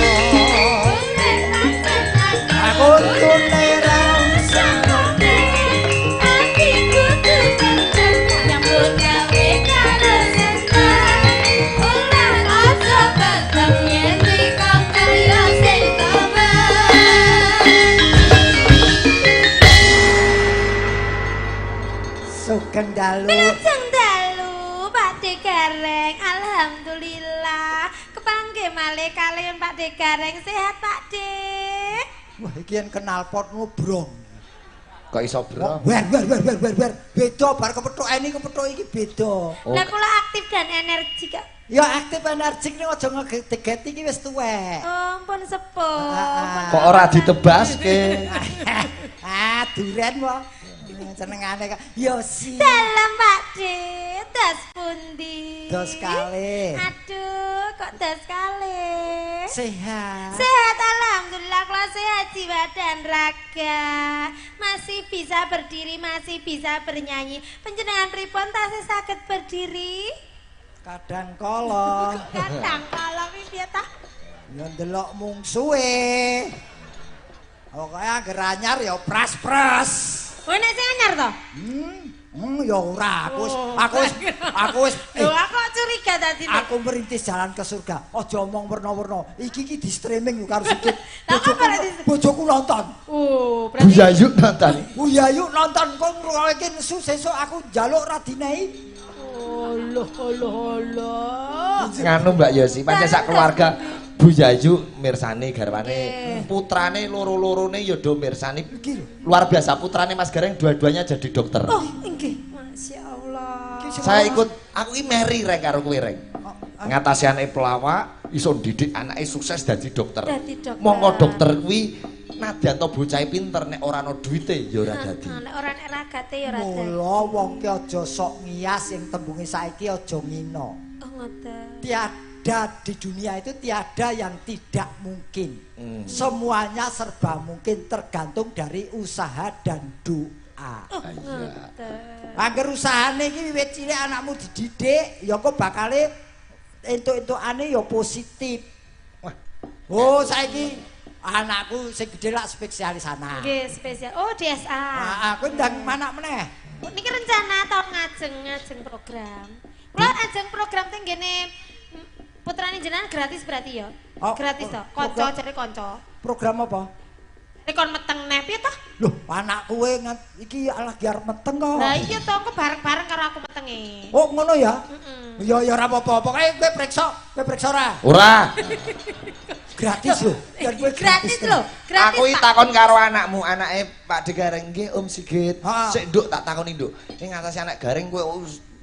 Aku tune ra Sugeng dalu. Wilujeng dalu, Pak De Gareng. Alhamdulillah. Kepanggih malih kaliyan Pak De Gareng. Sehat Pak De. Wah, iki yen kenal pot ngobrong. Kok iso bro? Wer wer wer wer wer wer. Beda bar kepethuk ini kepethuk iki beda. Oh. Lah kula aktif dan energik kok. Ya aktif energik ning aja ngeget-geti iki wis tuwek. Oh, ampun sepuh. Kok ora ditebaske? Ah, duren wae. Senengane kok. Yosi. Dalem Pak De, Dos pundi? Dos kalih. Aduh, kok dos kalih? Sehat. Sehat, alhamdulillah kula sehat jiwa dan raga. Masih bisa berdiri, masih bisa bernyanyi. Panjenengan pripun tasih saged berdiri? Kadang kala. Kadang kala kuwi piye ta? Ya ndelok mungsuhe. Pokoke angger anyar ya pras-pras. Oh, nek sing anyar to? Ya ora, aku wis Lho, aku kok curiga tadi. Aku merintis jalan ke surga. Aja omong werna-werna. Iki iki di streaming lho karo Sigit. Lah, kok Bojoku, ora bojoku nonton. Oh, Bu berarti Yayu nonton. Bu Yayu nonton kok ngrungokne iki nesu sesuk aku njaluk ra dinehi. Oh, loh, loh, loh. Nganu Mbak Yosi, pancen sak keluarga Bu Yayu mirsani garwane. Putrane loro-lorone ya do mirsani. Iki lho. Luar biasa putrane Mas Gareng dua-duanya jadi dokter. Oh, inggih. Masya Allah. Iki sing Saya ikut, aku iki meri reng karo kowe reng. Oh, ah. Ngatasi anake pelawak, iso ndidik anake sukses dadi dokter. Dadi dokter. Mongko dokter kuwi nadyan to bocahe pinter nek ora ana duwite ya ora dadi. Nek ora nek ragate ya ora dadi. Mula wong ki aja sok ngiyas sing tembunge saiki aja ngina. Oh, ngoten. Tiada di dunia itu tiada yang tidak mungkin. Semuanya serba mungkin tergantung dari usaha dan doa. Oh, ngoten. Angger usahane iki wiwit cilik anakmu dididik, ya kok bakale entuk-entukane ya positif. Wah. Oh, saiki anakku sing gedhe lak spesialis anak. Nggih, spesial. Oh, DSA. Ah, aku ndang manak meneh. Niki rencana tahun ngajeng-ngajeng program. Kula ajeng program teng ngene putrane jenengan gratis berarti ya? Oh, gratis to. Kanca program- jare kanca. Program apa? Nek kon meteng neh piye toh? Loh, anak kowe iki lagi arep meteng kok. Lah iya to, engko bareng-bareng karo aku metenge. Oh, ngono ya? Heeh. Ya ya ora apa-apa. Pokoke kowe periksa, kowe periksa ora? Ora. Gratis lho. Yen kowe Gratis lho, gratis. Aku iki Pak. takon karo anakmu, anake Pak De Gareng nggih Om Sigit. Ha. Sik nduk tak takoni nduk. Ning ngatasi anak Gareng kowe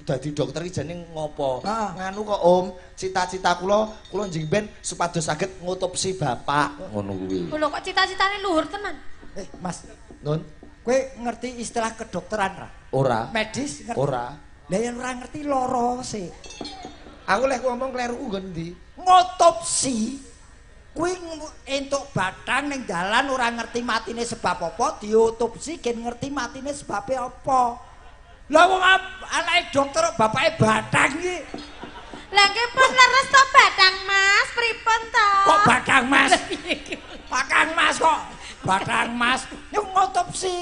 dadi dokter iki jane ngopo? Ha. Nganu kok Om, cita-cita kula kula njing ben supados saged ngotopsi bapak ngono kuwi. Lho kok cita-citane luhur tenan. Eh, Mas, Nun, kowe ngerti istilah kedokteran ra? Ora. Medis ngerti? Ora. Lah yen ora ngerti lara sik. Aku lek ngomong kleru nggon ndi? Ngotopsi kuwi entuk batang ning dalan ora ngerti matine sebab apa, diotopsi gen ngerti matine sebabe apa. Lah wong anake dokter kok bapake batang iki. Lah nggih pun leres to batang Mas, pripun to? Kok batang Mas? Batang Mas kok. Batang Mas. Niku ngotopsi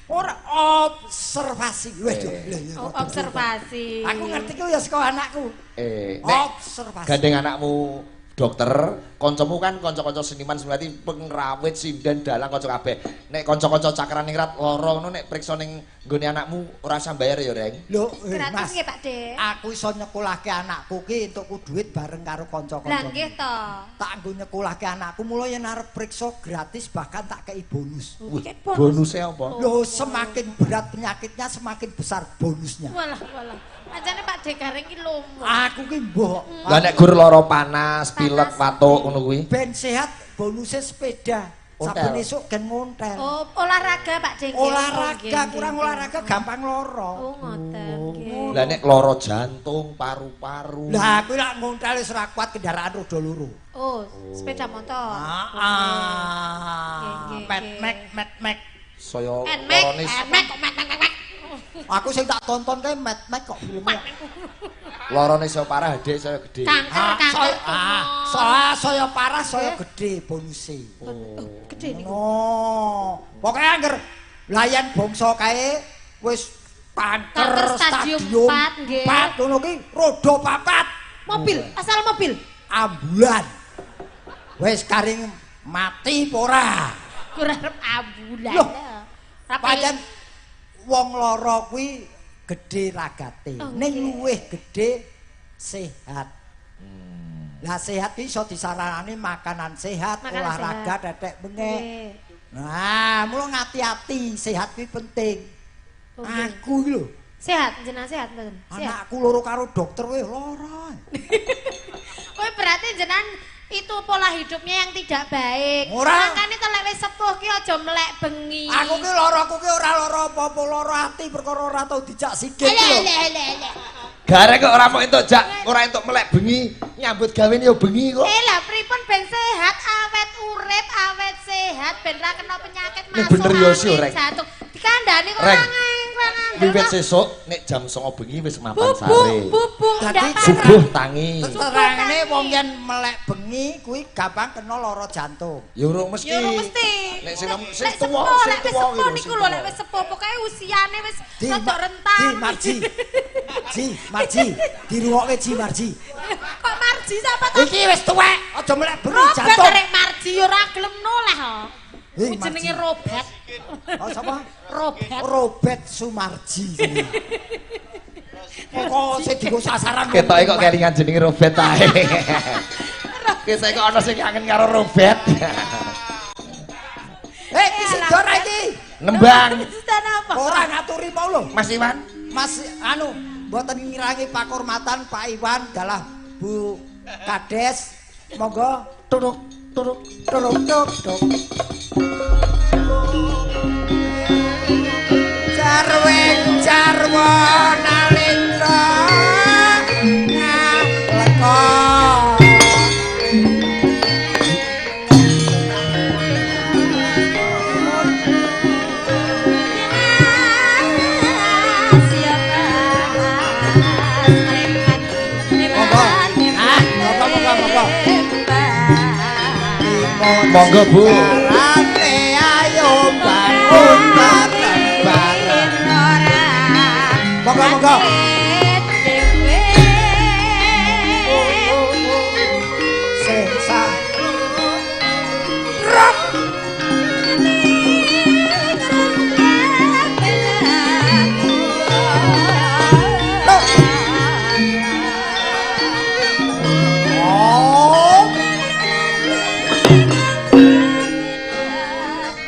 ora observasi. Weh, Eh. lho, lho, Oh, observasi. Aku ngerti ku ya saka anakku. Eh, nek Observasi. gandeng anakmu dokter, kancamu kan kanca-kanca seniman berarti pengrawit, sinden, dalang kanca kabeh. Nek kanca-kanca cakraningrat lara ngono nek priksa ning nggone anakmu ora usah bayar ya, Reng. Lho, eh, Gratis Mas. nggih Pak De. Aku iso nyekolahke anakku ki entukku duit bareng karo kanca-kanca. Lah nggih to. Tak nggo nyekolahke anakku mula yen arep priksa gratis bahkan tak kei bonus. Wih, Kayak bonus. bonusnya apa? Loh, semakin berat penyakitnya semakin besar bonusnya. Walah walah. Pancene Pak De Gareng ki lomo. Aku ki mbok. Lah nek gur lara panas, pilek, Panas. watuk ngono kuwi. Ben sehat bonusnya sepeda. Ontel. Saben esuk gen ngontel. Oh, olahraga Pak De. nggih. Olahraga, Oh, nggih, kurang nggih. olahraga gampang lara. Oh, ngoten nggih. Lah nek lara jantung, paru-paru. Lah kuwi lak ngontel wis ora kuat kendaraan roda loro. Oh, sepeda motor. Ah, Nggih, nggih, met nggih. mek met mek. Saya Nmek, larane nmek kok mek mek mek. Aku sing tak tonton kae met mek kok filmnya. Larane saya parah, adik saya gede. Kanker, Ah, kanker. saya ah, saya saya parah, saya gede bonuse. Oh, gede niku. Oh, pokoke angger layan bangsa kae wis kanker Kanker stadium 4, nggih. 4 ngono ki roda papat Mobil, asal mobil. Ambulan. Wis karing mati apa ora? Kurang arep ambulan. Loh, Rapi. Pancen wong lara kuwi gedhe ragate, Oh, ning nggih. luwih gedhe sehat. Lah sehat ki iso disaranani makanan sehat, Makanan olahraga sehat. tetek bengek. Nggih. Nah, mula ngati-ati, sehat kuwi penting. Oh, nggih. Aku iki lho, Sehat, jenengan sehat mboten? Sehat. anakku loro karo dokter wis lara. Kowe berarti jenengan itu pola hidupnya yang tidak baik. Ora. Makane to lek wis sepuh ki aja melek bengi. Aku ki laraku ki ora lara apa-apa, lara ati perkara ora tau dijak sikit Ele lho. ele ele ele. Gareng kok ora mau entuk jak, ora entuk melek bengi, nyambut gawe yo bengi kok. Eh lah pripun ben sehat, awet urip, awet sehat, ben ra kena penyakit masuk. Bener yo sih, Reng. Jantung. Dikandani kok ora ngandel. Wiwit sesuk nek jam 09.00 bengi wis mapan sare. Bubuk, subuh tangi. Terangane wong yen melek bengi kuwi gampang kena lara jantung. Ya urung mesti. Ya urung mesti. Nek sing tuwa, sing tuwa niku lho lek wis sepuh pokoke usiane wis rada rentan. Di Marji. Ji, Marji, dirungokke Ji Marji. Kok Marji sapa to? Iki wis tuwek, aja melek bengi jantung. Robert rek Marji ora gelem noleh ho. Jenenge Robert. Oh sapa? Robert. Robert Sumarji. Kok sing dienggo sasaran ketoke kok kelingan jenenge Robert ae. Ketoke kok ana sing kangen karo Robert. Eh, iki sida ra iki? Nembang. Ora ngaturi mau lho. Mas Iwan. Mas anu mboten ngirangi pakurmatan Pak Iwan dalah Bu Kades. Monggo turuk turuk turuk tuk tuk. Jarweng jarwa nalindra ngaleka. Monggo Bu. Ayo bangun bareng-bareng. Monggo monggo. Sensa. Rok.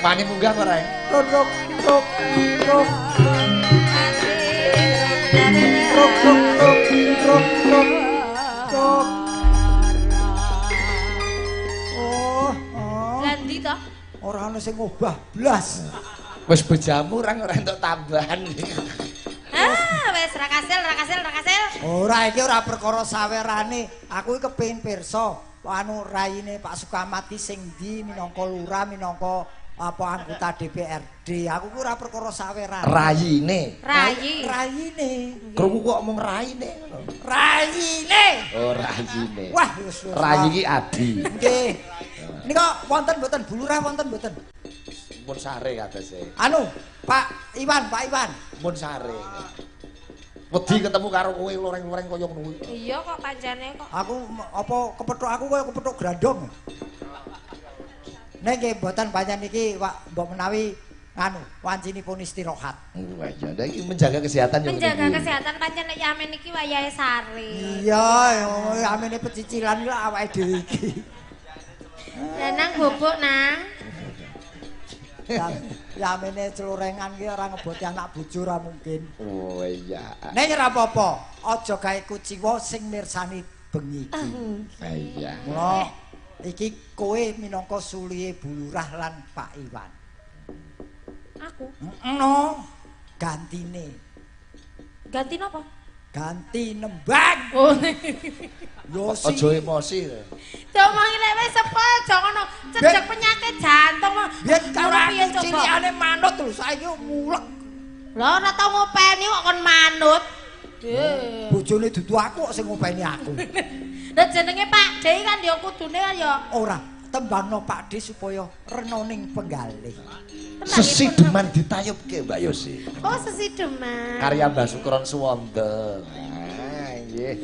Wani munggah apa Reng? Rok rok rok rok rok rok rok rok rok. Oh, oh. Lah ndi to? Ora ana sing ngobah blas. Wis bejamu Reng ora entuk tambahan. Ah, wis ra kasil, ra kasil, ra kasil. Ora iki ora perkara sawerane. Aku iki kepengin pirsa anu raine Pak Sukamat ki sing ndi minangka lurah minangka apa anggota DPRD. Aku ku ora perkara saweran. Rayine. Rayi. Rayine. Krungu kok omong raine ngono. Rayine. Oh, rayine. Wah, wis. Rayi iki adi. Nggih. Nika wonten mboten Bu Lurah wonten mboten? Mun sare kadose. Anu, Pak Iwan, Pak Iwan. Mun sare. Wedi ketemu karo kowe loreng-loreng kaya ngono kuwi. Iya kok pancene kok. Aku apa kepethuk aku kaya kepethuk grandong. Nek nggih mboten pancen niki Pak mbok menawi nganu wancinipun istirahat. Wah iya, iki menjaga kesehatan yo. Menjaga kesehatan pancen nek yamen iki wayahe sare. Iya, yamene pecicilan iki awake dhewe iki. Lah nang bubuk nang. Yamene celorengan ki ora ngeboti anak bojo ora mungkin. Oh iya. Nek ora apa-apa, aja gawe kuciwa sing mirsani bengi iki. Iya. Mula iki kowe minangka sulihe Bu Lurah lan Pak Iwan. Aku? No, gantine. Ganti napa? Ganti nembang. Oh. Yosi. Aja emosi. Diomongi lek wis sepo aja ngono, cedhek penyakit jantung. Yen karo aku cilikane manut lho, saiki mulek. Lho ora tau ngopeni kok kon manut. Bojone dudu aku kok sing ngopeni aku. Lah jenenge Pak D kan ya kudune kan ya ora tembangno Pak D supaya renoning penggalih. Sesideman ditayubke Mbak Yosi. Oh, sesideman. Karya Mbah Sukron Suwondo. Ah, nggih.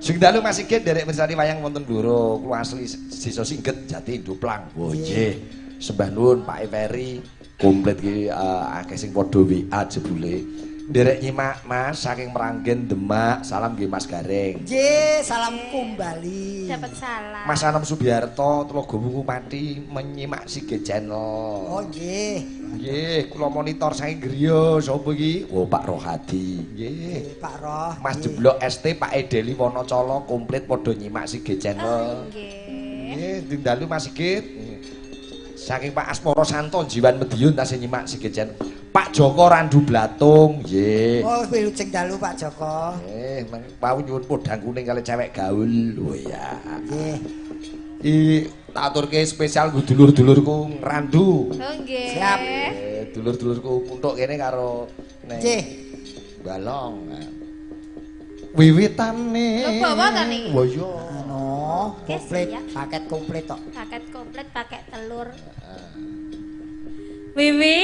Sing dalu Mas Sigit nderek mirsani wayang wonten Blora, kula asli Desa Singget Jati Duplang. Oh nggih. Sembah nuwun Pak Ferry, komplit iki akeh sing padha WA jebule. Nderek nyimak Mas saking Meranggen Demak, salam nggih Mas Gareng. Nggih, salam kembali. Dapat salam. Mas Anom Subiarto Tlogo Pati menyimak Sigit Channel. Oh nggih. Nggih, kula monitor saking griya sapa iki? Oh Pak Rohadi. Nggih. Pak Roh. Mas Jeblok ST Pak Edeli Wonocolo komplit padha nyimak Sigit Channel. Nggih. Nggih, dalu Mas Sigit. Saking Pak Asmoro Santo Jiwan Mediun tasih nyimak Sigit Channel. Pak Joko Randu Blatung, nggih. Oh, wilujeng dalu Pak Joko. Nggih, wau nyuwun podang kuning kali cewek gaul. Oh iya. Nggih. I tak aturke spesial nggo dulur-dulurku Randu. Oh nggih. Siap. Dulur-dulurku puntuk kene karo neng Nggih. Balong. Wiwitane. Lho bawa ta niki? Wah iya. Ano, komplit, paket komplit tok. Paket komplit pakai telur. Wiwitane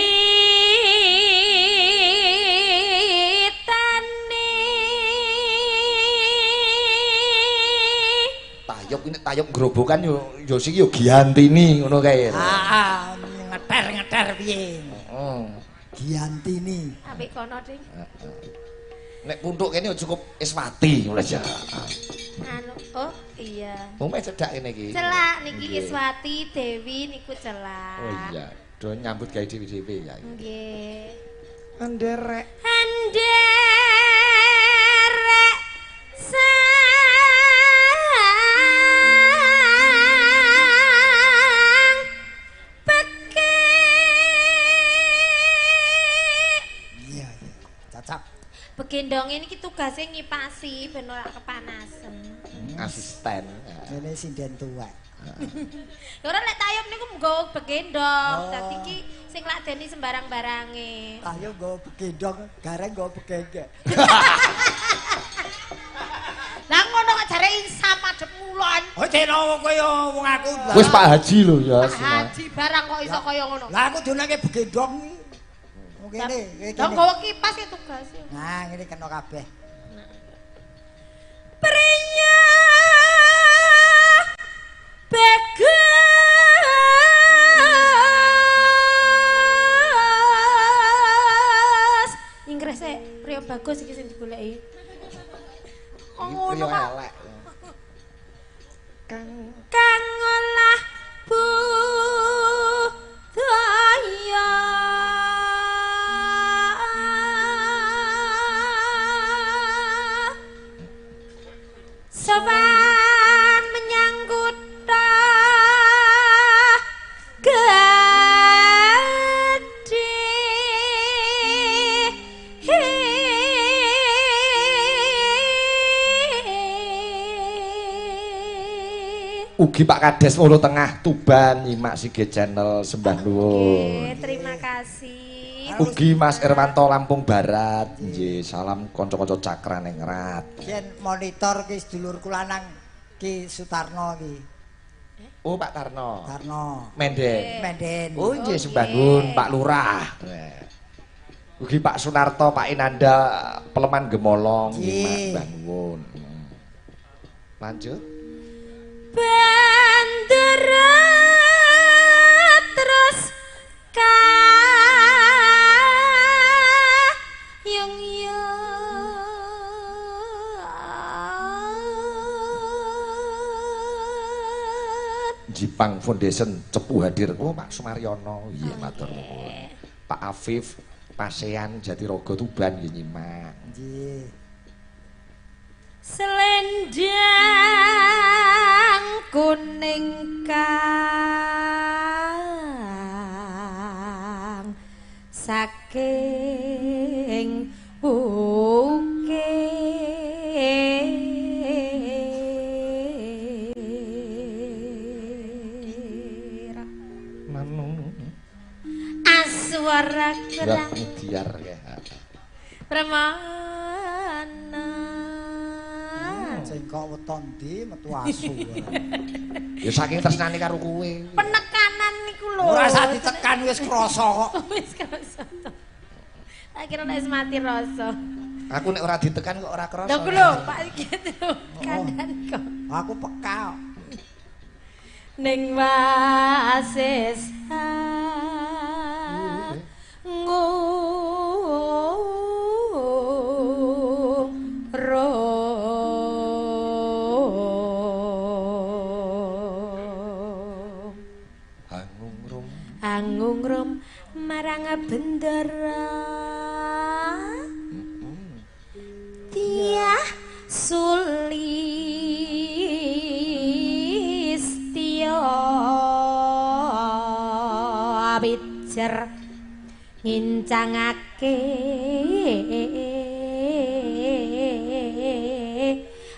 tayub ini tayub grobokan yo yo siki yo Giantini ngono kae. Heeh, ngeter-ngeter piye. Heeh. Giantini. Apik kono, Ding. Nek puntuk kene cukup Iswati ngono aja. Anu, oh iya. Wong cedak kene iki. Celak niki Iswati Dewi niku celak. Oh iya. Do nyambut gawe dhewe-dhewe ya. Nggih. Anderek. Anderek sang peke. Iya, iya. Cacap. Begendong ini tugasnya ngipasi ben ora kepanasan. Asisten. Ini sinden tuwek. Ora lek tayub niku nggawa begendong. Dadi iki sing ladeni sembarang barange. Tayub nggawa begendong, gareng nggawa begenggek. Lah ngono kok jare insap madhep ngulon. Oh dene kaya wong aku. Wis Pak Haji lho ya. Pak Haji barang kok iso kaya ngono. Lah aku dunake begendong. Wong kene. Lah nggawa kipas e tugase. Nah, ngene kena kabeh. Priya bagus ingkres priya bagus iki sing digoleki. Kok ngono kok elek. Kang ngolah budaya. Sowan menyang kutha gedhe. Ugi Pak Kades Wolo Tengah Tuban nyimak Sige Channel sembah nuwun. Oke, terima kasih. Ugi Mas Irwanto Lampung Barat, nggih, salam kanca-kanca Cakraningrat. Yen monitor ki sedulurku lanang Ki Sutarno ki. Oh Pak Tarno. Tarno. Menden. Menden. Oh nggih sembah nuwun Pak Lurah. Ugi Pak Sunarto, Pak Inanda Peleman Gemolong nyimak sembah nuwun. Lanjut. Bandera terus kayung yun Jipang Foundation Cepu hadir. Oh Pak Sumaryono, iya matur nuwun. Pak Afif Pasean Jatirogo Tuban nggih nyimak. Nggih. Selendang kuning kang saking ukir manung aswara kerang diar ya pramana. Cengkok weton ndi metu asu. Ya saking tresnane karo kowe. Penekanan niku lho. Ora usah ditekan wis krasa kok. Wis krasa. Tak kira nek wis mati rasa. Aku nek ora ditekan kok ora krasa. Lha ku lho Pak gitu kandhan kok. Aku peka. Ning wasis angungrum marang bendera tiah sulistya ngincangake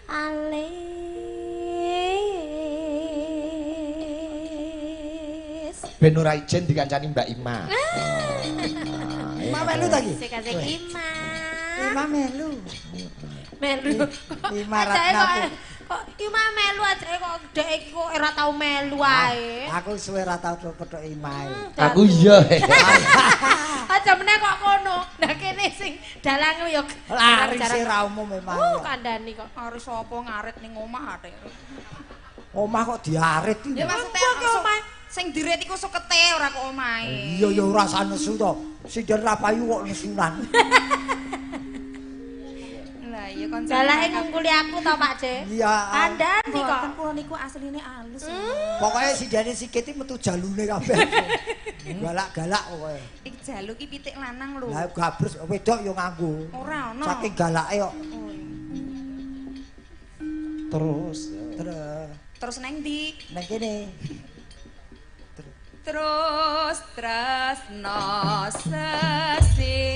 alis. Ben ora ijen dikancani Mbak Ima. Ima melu ta iki? Sik asik Ima. Ima melu. Melu. Ima Ratna. Kok Ima melu aja kok dhek iki kok ora tau melu ae. Aku suwe ora tau petuk Ima. Aku iya. Aja meneh kok kono. Lah kene sing dalange ya laris ora umum memang. Kandhani kok arep sapa ngarit ning omah atik. Omah kok diarit iki. Ya maksude omah sing dirit iku sukete ora kok omahe. Iya ya ora usah nesu to. Sing ra payu kok nesunan. Lah iya kon galake ngungkuli aku to Pak C. Iya. Kandhani kok. Mboten kula niku asline alus. Pokoke sindene sikit iki metu jalune kabeh. Galak-galak pokoke. Iki jalu ki pitik lanang lho. Lah gabrus wedok yo nganggo. Ora ono. Saking galake kok. Terus terus neng ndi? Neng kene. Terus tresno sesideman.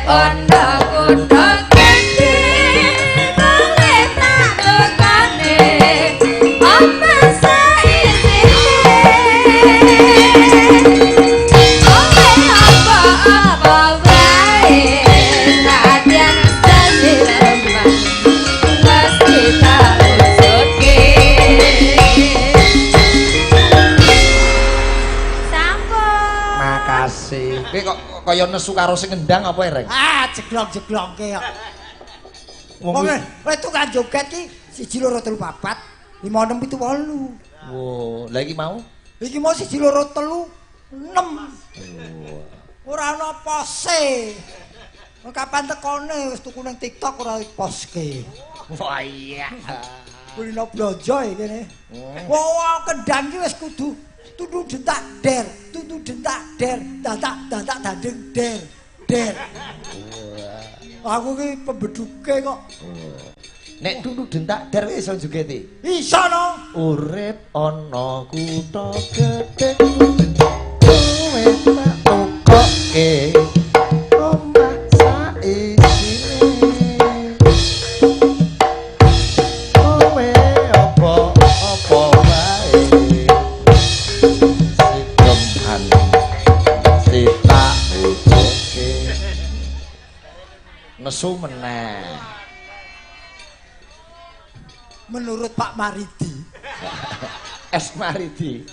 ana kutha gedhe kowe tak tukane omah saisine kowe apa-apa wae nadyan seniman mesti tak wujudke. Sampun. Makasih. Kowe kok kaya nesu karo sing ngendang apa Reng? Ah, jeglong-jeglongke kok. Wong Wong kowe tukang joget ki 1 2 3 4 5 6 7 8. Wo, lha iki mau? Iki mau 1 2 3 6. Ora ana pose. Kapan tekone wis tuku ning TikTok ora poske. Wah iya. Kulino blonjo iki kene. Wah, kendang ki wis kudu tundu dentak der, tundu dentak der, datak datak dandeng der, der. Aku ki pembeduke kok. Nek tundu dentak der wis iso jogeti. Iso no. Urip ana kutha gedhe kowe tak tukoke omah saisine kowe apa-apa wae sidomhan mesti tak wujudke. Nesu meneh. Menurut Pak Maridi, Es Maridi.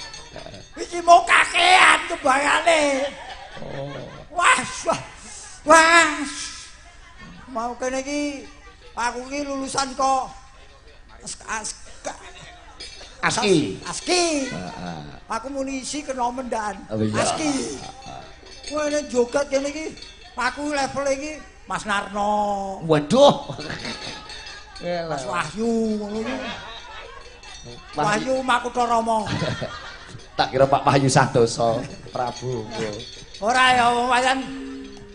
Iki mau kakean kembangane. Oh. Wah, wah. Wah. Mau kene iki aku iki lulusan kok ASKI. ASKI. Heeh. Aku munisi kena mendan. Oh, iya. ASKI. Kowe nek joget kene iki aku level iki Mas Narno, Waduh. Mas Wahyu ngono iki. Wahyu Makutharama. Tak kira Pak Wahyu Santoso Prabu. Ora ya wayan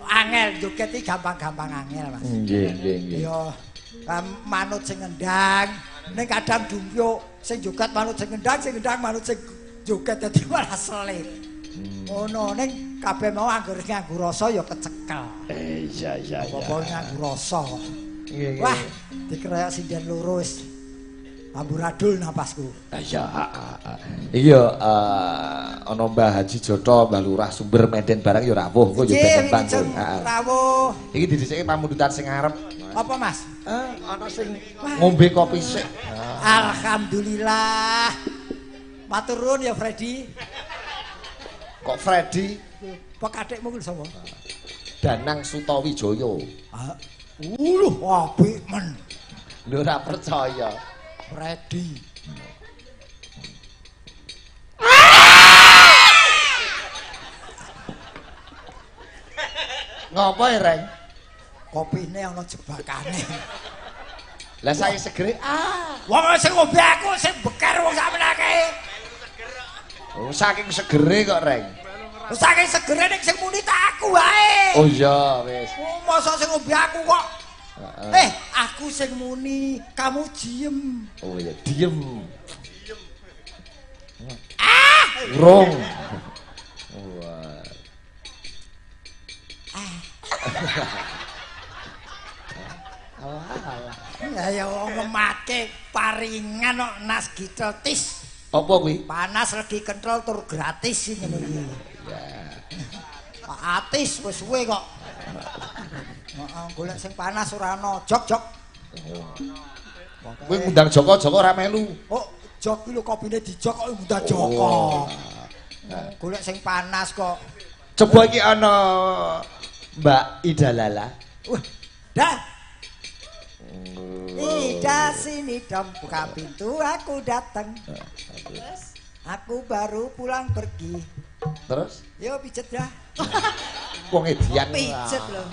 angel joget iki gampang-gampang angel, Mas. Nggih, nggih, nggih. Ya manut sing ngendang, ning kadang dumpyuk sing joget manut sing ngendang manut sing joget dadi malah selip. Ngono ning kabeh mau anggere nganggo rasa ya kecekel. Iya iya iya. Apa-apa nganggo rasa. Nggih, nggih. Wah, dikeroyok sinden loro wis amburadul napasku. Iya, iya ana Mbah Haji Joto, Mbah Lurah Sumber Menden barang ya rawuh, engko ya ben tembang. Heeh. Rawuh. Iki didhisike pamundutan sing arep. Apa, Mas? Ana sing ngombe kopi sik. Alhamdulillah. Matur nuwun ya Freddy. Kok Freddy? Pekadekmu kuwi sapa? Danang Sutawijaya. Ah. Uluh, apik men. Lho ora percaya. Freddy. Ngopo e, Reng? Kopine ana jebakane. Lah saiki segere ah. Wong sing ngombe aku sing beker wong sakmene akeh. Oh, saking segere kok, Reng. Saking segere ning sing muni tak aku wae. Oh iya, wis. Oh, mosok sing ngombe aku kok. Eh, aku sing muni, kamu diem. Oh iya, diem. Ah! Urung. Wah. Ah. Alah, alah. Ya ya wong ngematke paringan kok nas gitotis. Apa kuwi? Panas legi kenthel tur gratis ngene iki. Ya. Pak Atis wis suwe kok. Heeh, golek sing panas ora ana. Jok-jok. Kowe ngundang Joko, Joko ora melu. Oh, jok ki lho kopine dijok kok ngundang Joko. Oh. Golek sing panas kok. Coba iki ana Mbak Ida Lala. Wah, dah. Ida sini dong, buka pintu aku datang. Terus? Aku baru pulang pergi. Terus? Yo pijet dah. Wong edian. Pijet lho.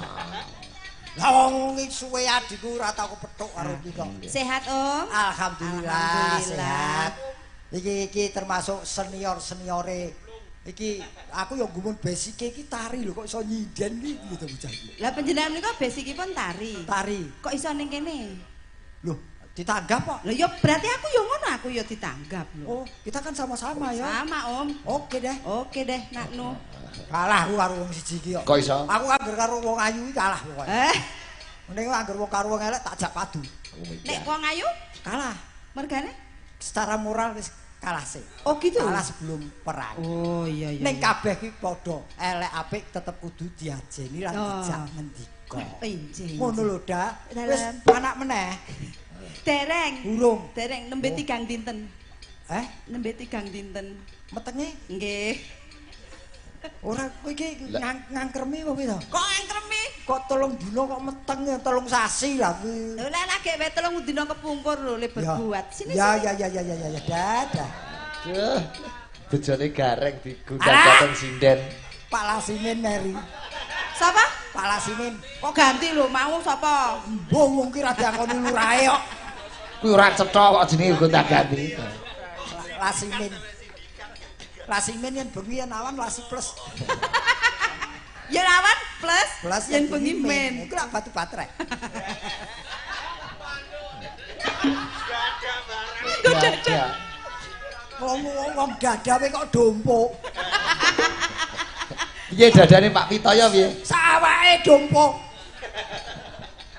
Lah wong iki suwe adikku ora tau kepethuk karo iki kok. Sehat, Om? Alhamdulillah, sehat. Iki iki termasuk senior-seniore. Iki aku yo gumun basike iki tari lho kok iso nyinden iki piye to bocah iki. Lah panjenengan menika basicipun tari. Tari. Kok iso ning kene? Loh, Ditanggap kok. Lah ya berarti aku ya ngono, aku ya ditanggap lho. Oh, kita kan sama-sama ya. Sama, Om. Oke deh. Oke deh, Nak Nu. Kalah aku karo wong siji iki kok. Kok iso? Aku anggere karo wong ayu iki kalah pokoke. Eh, Mending anggere wong karo wong elek tak jak padu. Nek wong ayu Kalah. Mergane? Secara moral wis kalah sih. Oh gitu. Kalah sebelum perang. Oh iya iya. Ning kabeh iki padha elek apik tetep kudu diajeni lan Oh. dijak ngendika. Injih. Ngono lho, Dak. Wis Dalam. anak meneh. Dereng. Urung. Dereng nembe tigang dinten. Eh, Nembe tigang dinten. Metenge Nggih. Ora kowe iki Lah. Ngangkremi apa piye to? Kok angkremi? Kok 3 dina kok meteng ya 3 sasi lah kuwi. Lha lagi wae 3 dina kepungkur lho le berbuat. Sini Ya sini. ya ya ya ya ya ya dadah. Duh. Bejane gareng digundang-gandeng sinden. Pak Lasimin meri. Sapa? Pak Lasimin. Kok ganti lho mau sapa? Mbah wong ki ra diakoni lurahe kok. Kuwi ora cetha kok jenenge gonta-ganti. Lasimin. Lasimin yen bengi yen awan lasi plus. Yen awan plus, Plus yen bengi men. Iku lak batu baterai. Dada. Wong wong dadawe kok dompok. Piye dadane Pak Pitoyo piye? Sawake dompok.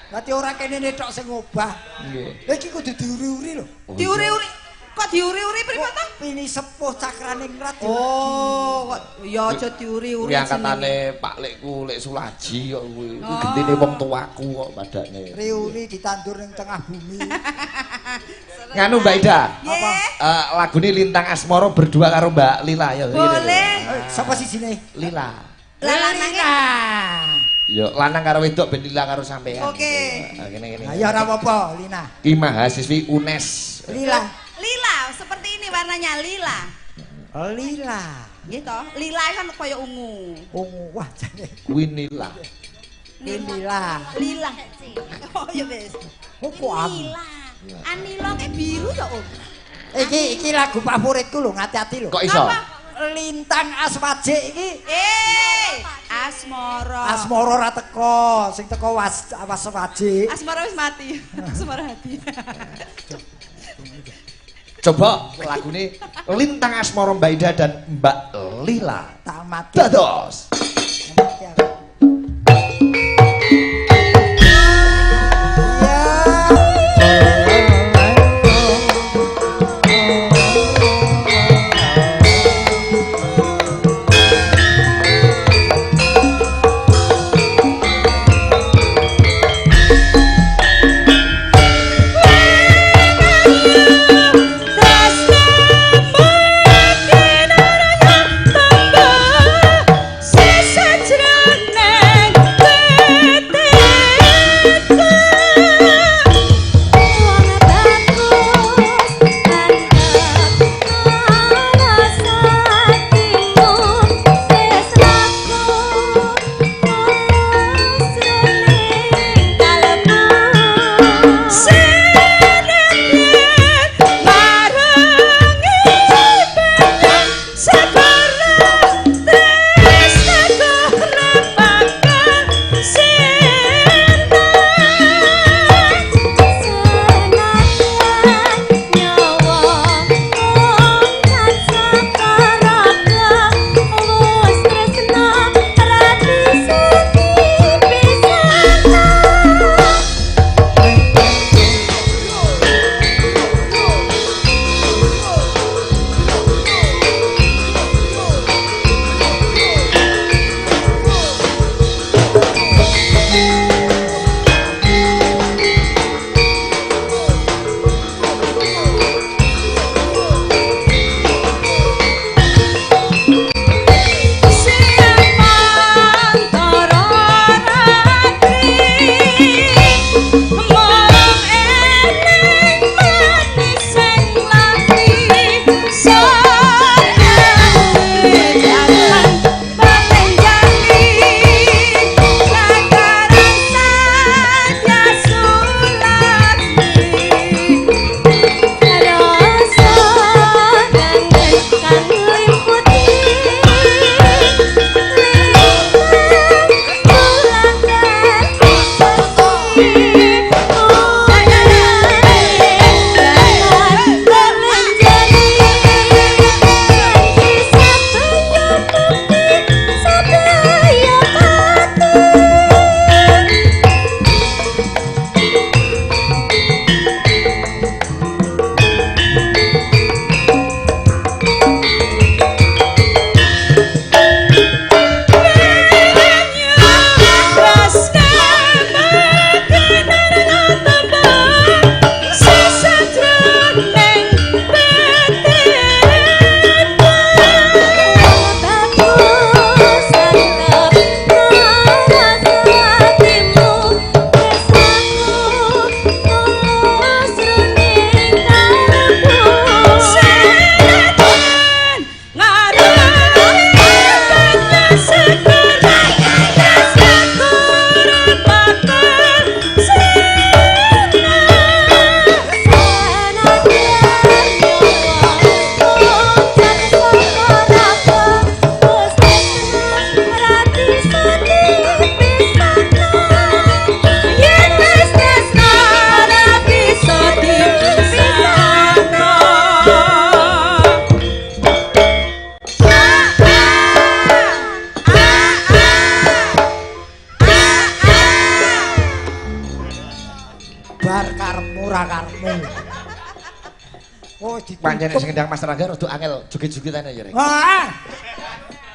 Berarti ora kene tok sing ngobah. Nggih. Lha iki kudu diuri-uri lho. Diuri-uri. Kok diuri-uri pripun to? Pini sepuh cakraningrat. Oh, kok ya aja diuri-uri. Kuwi angkatane Pak Lekku, Lek Sulaji kok kuwi. Kuwi gentine wong tuaku kok padane. Riuri ditandur ning tengah bumi. Nganu Mbak Ida. Nggih. Eh, lagune Lintang Asmara berdua karo Mbak Lila ya. Boleh. Eh, sapa sijine? Lila. Lah lanange. Ya lanang karo wedok ben Lila karo sampean. Oke. Nah, kene kene. Ayo ora apa-apa, Lina. Ki mahasiswi UNES. Lila. Lila, seperti ini warnanya lila. Lila. Nggih toh? Lila kan kaya ungu. Ungu wah jane. Kuwi Nila. Lila. Lila. Oh ya wis. Oh, kok aku. Lila. Anila ke biru ya, Om. Iki iki lagu favoritku lho, ngati-ati lho. Kok iso? Apa? Lintang Aswaje iki. Eh, asmara. Asmara ora teko, sing teko was awas waje. Asmara wis mati. Asmara hati. Coba lagune Lintang Asmara Mbak Ida dan Mbak Lila. Tak mati. Dados. Mati aku. Ya. Sabar karepmu ora karepmu. Oh, ditutup. Pancen sing ngendang Mas Rangga rada angel joget-jogetane ya, Rek. Heeh.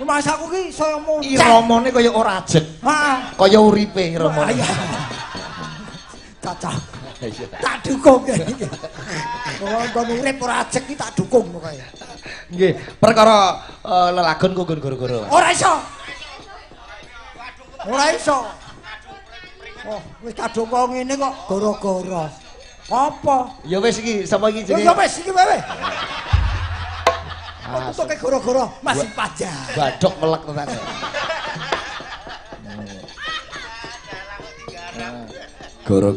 Mas aku ki saya muncak. Iramane kaya ora ajeg. Heeh. Kaya uripe iramane. Iya. Cocok. Iya. Tak dukung iki. Wong kon urip ora ajeg ki tak dukung pokoke. Nggih, perkara lelagon ku nggon goro-goro. Ora iso. Ora iso. Oh, wis kadung kok ngene kok gara-gara. Apa? Ya wis iki, sapa iki jenenge? Ya wis iki wae. Tutuke gara-gara masih pajak. Badok melek tenan. Gara-gara.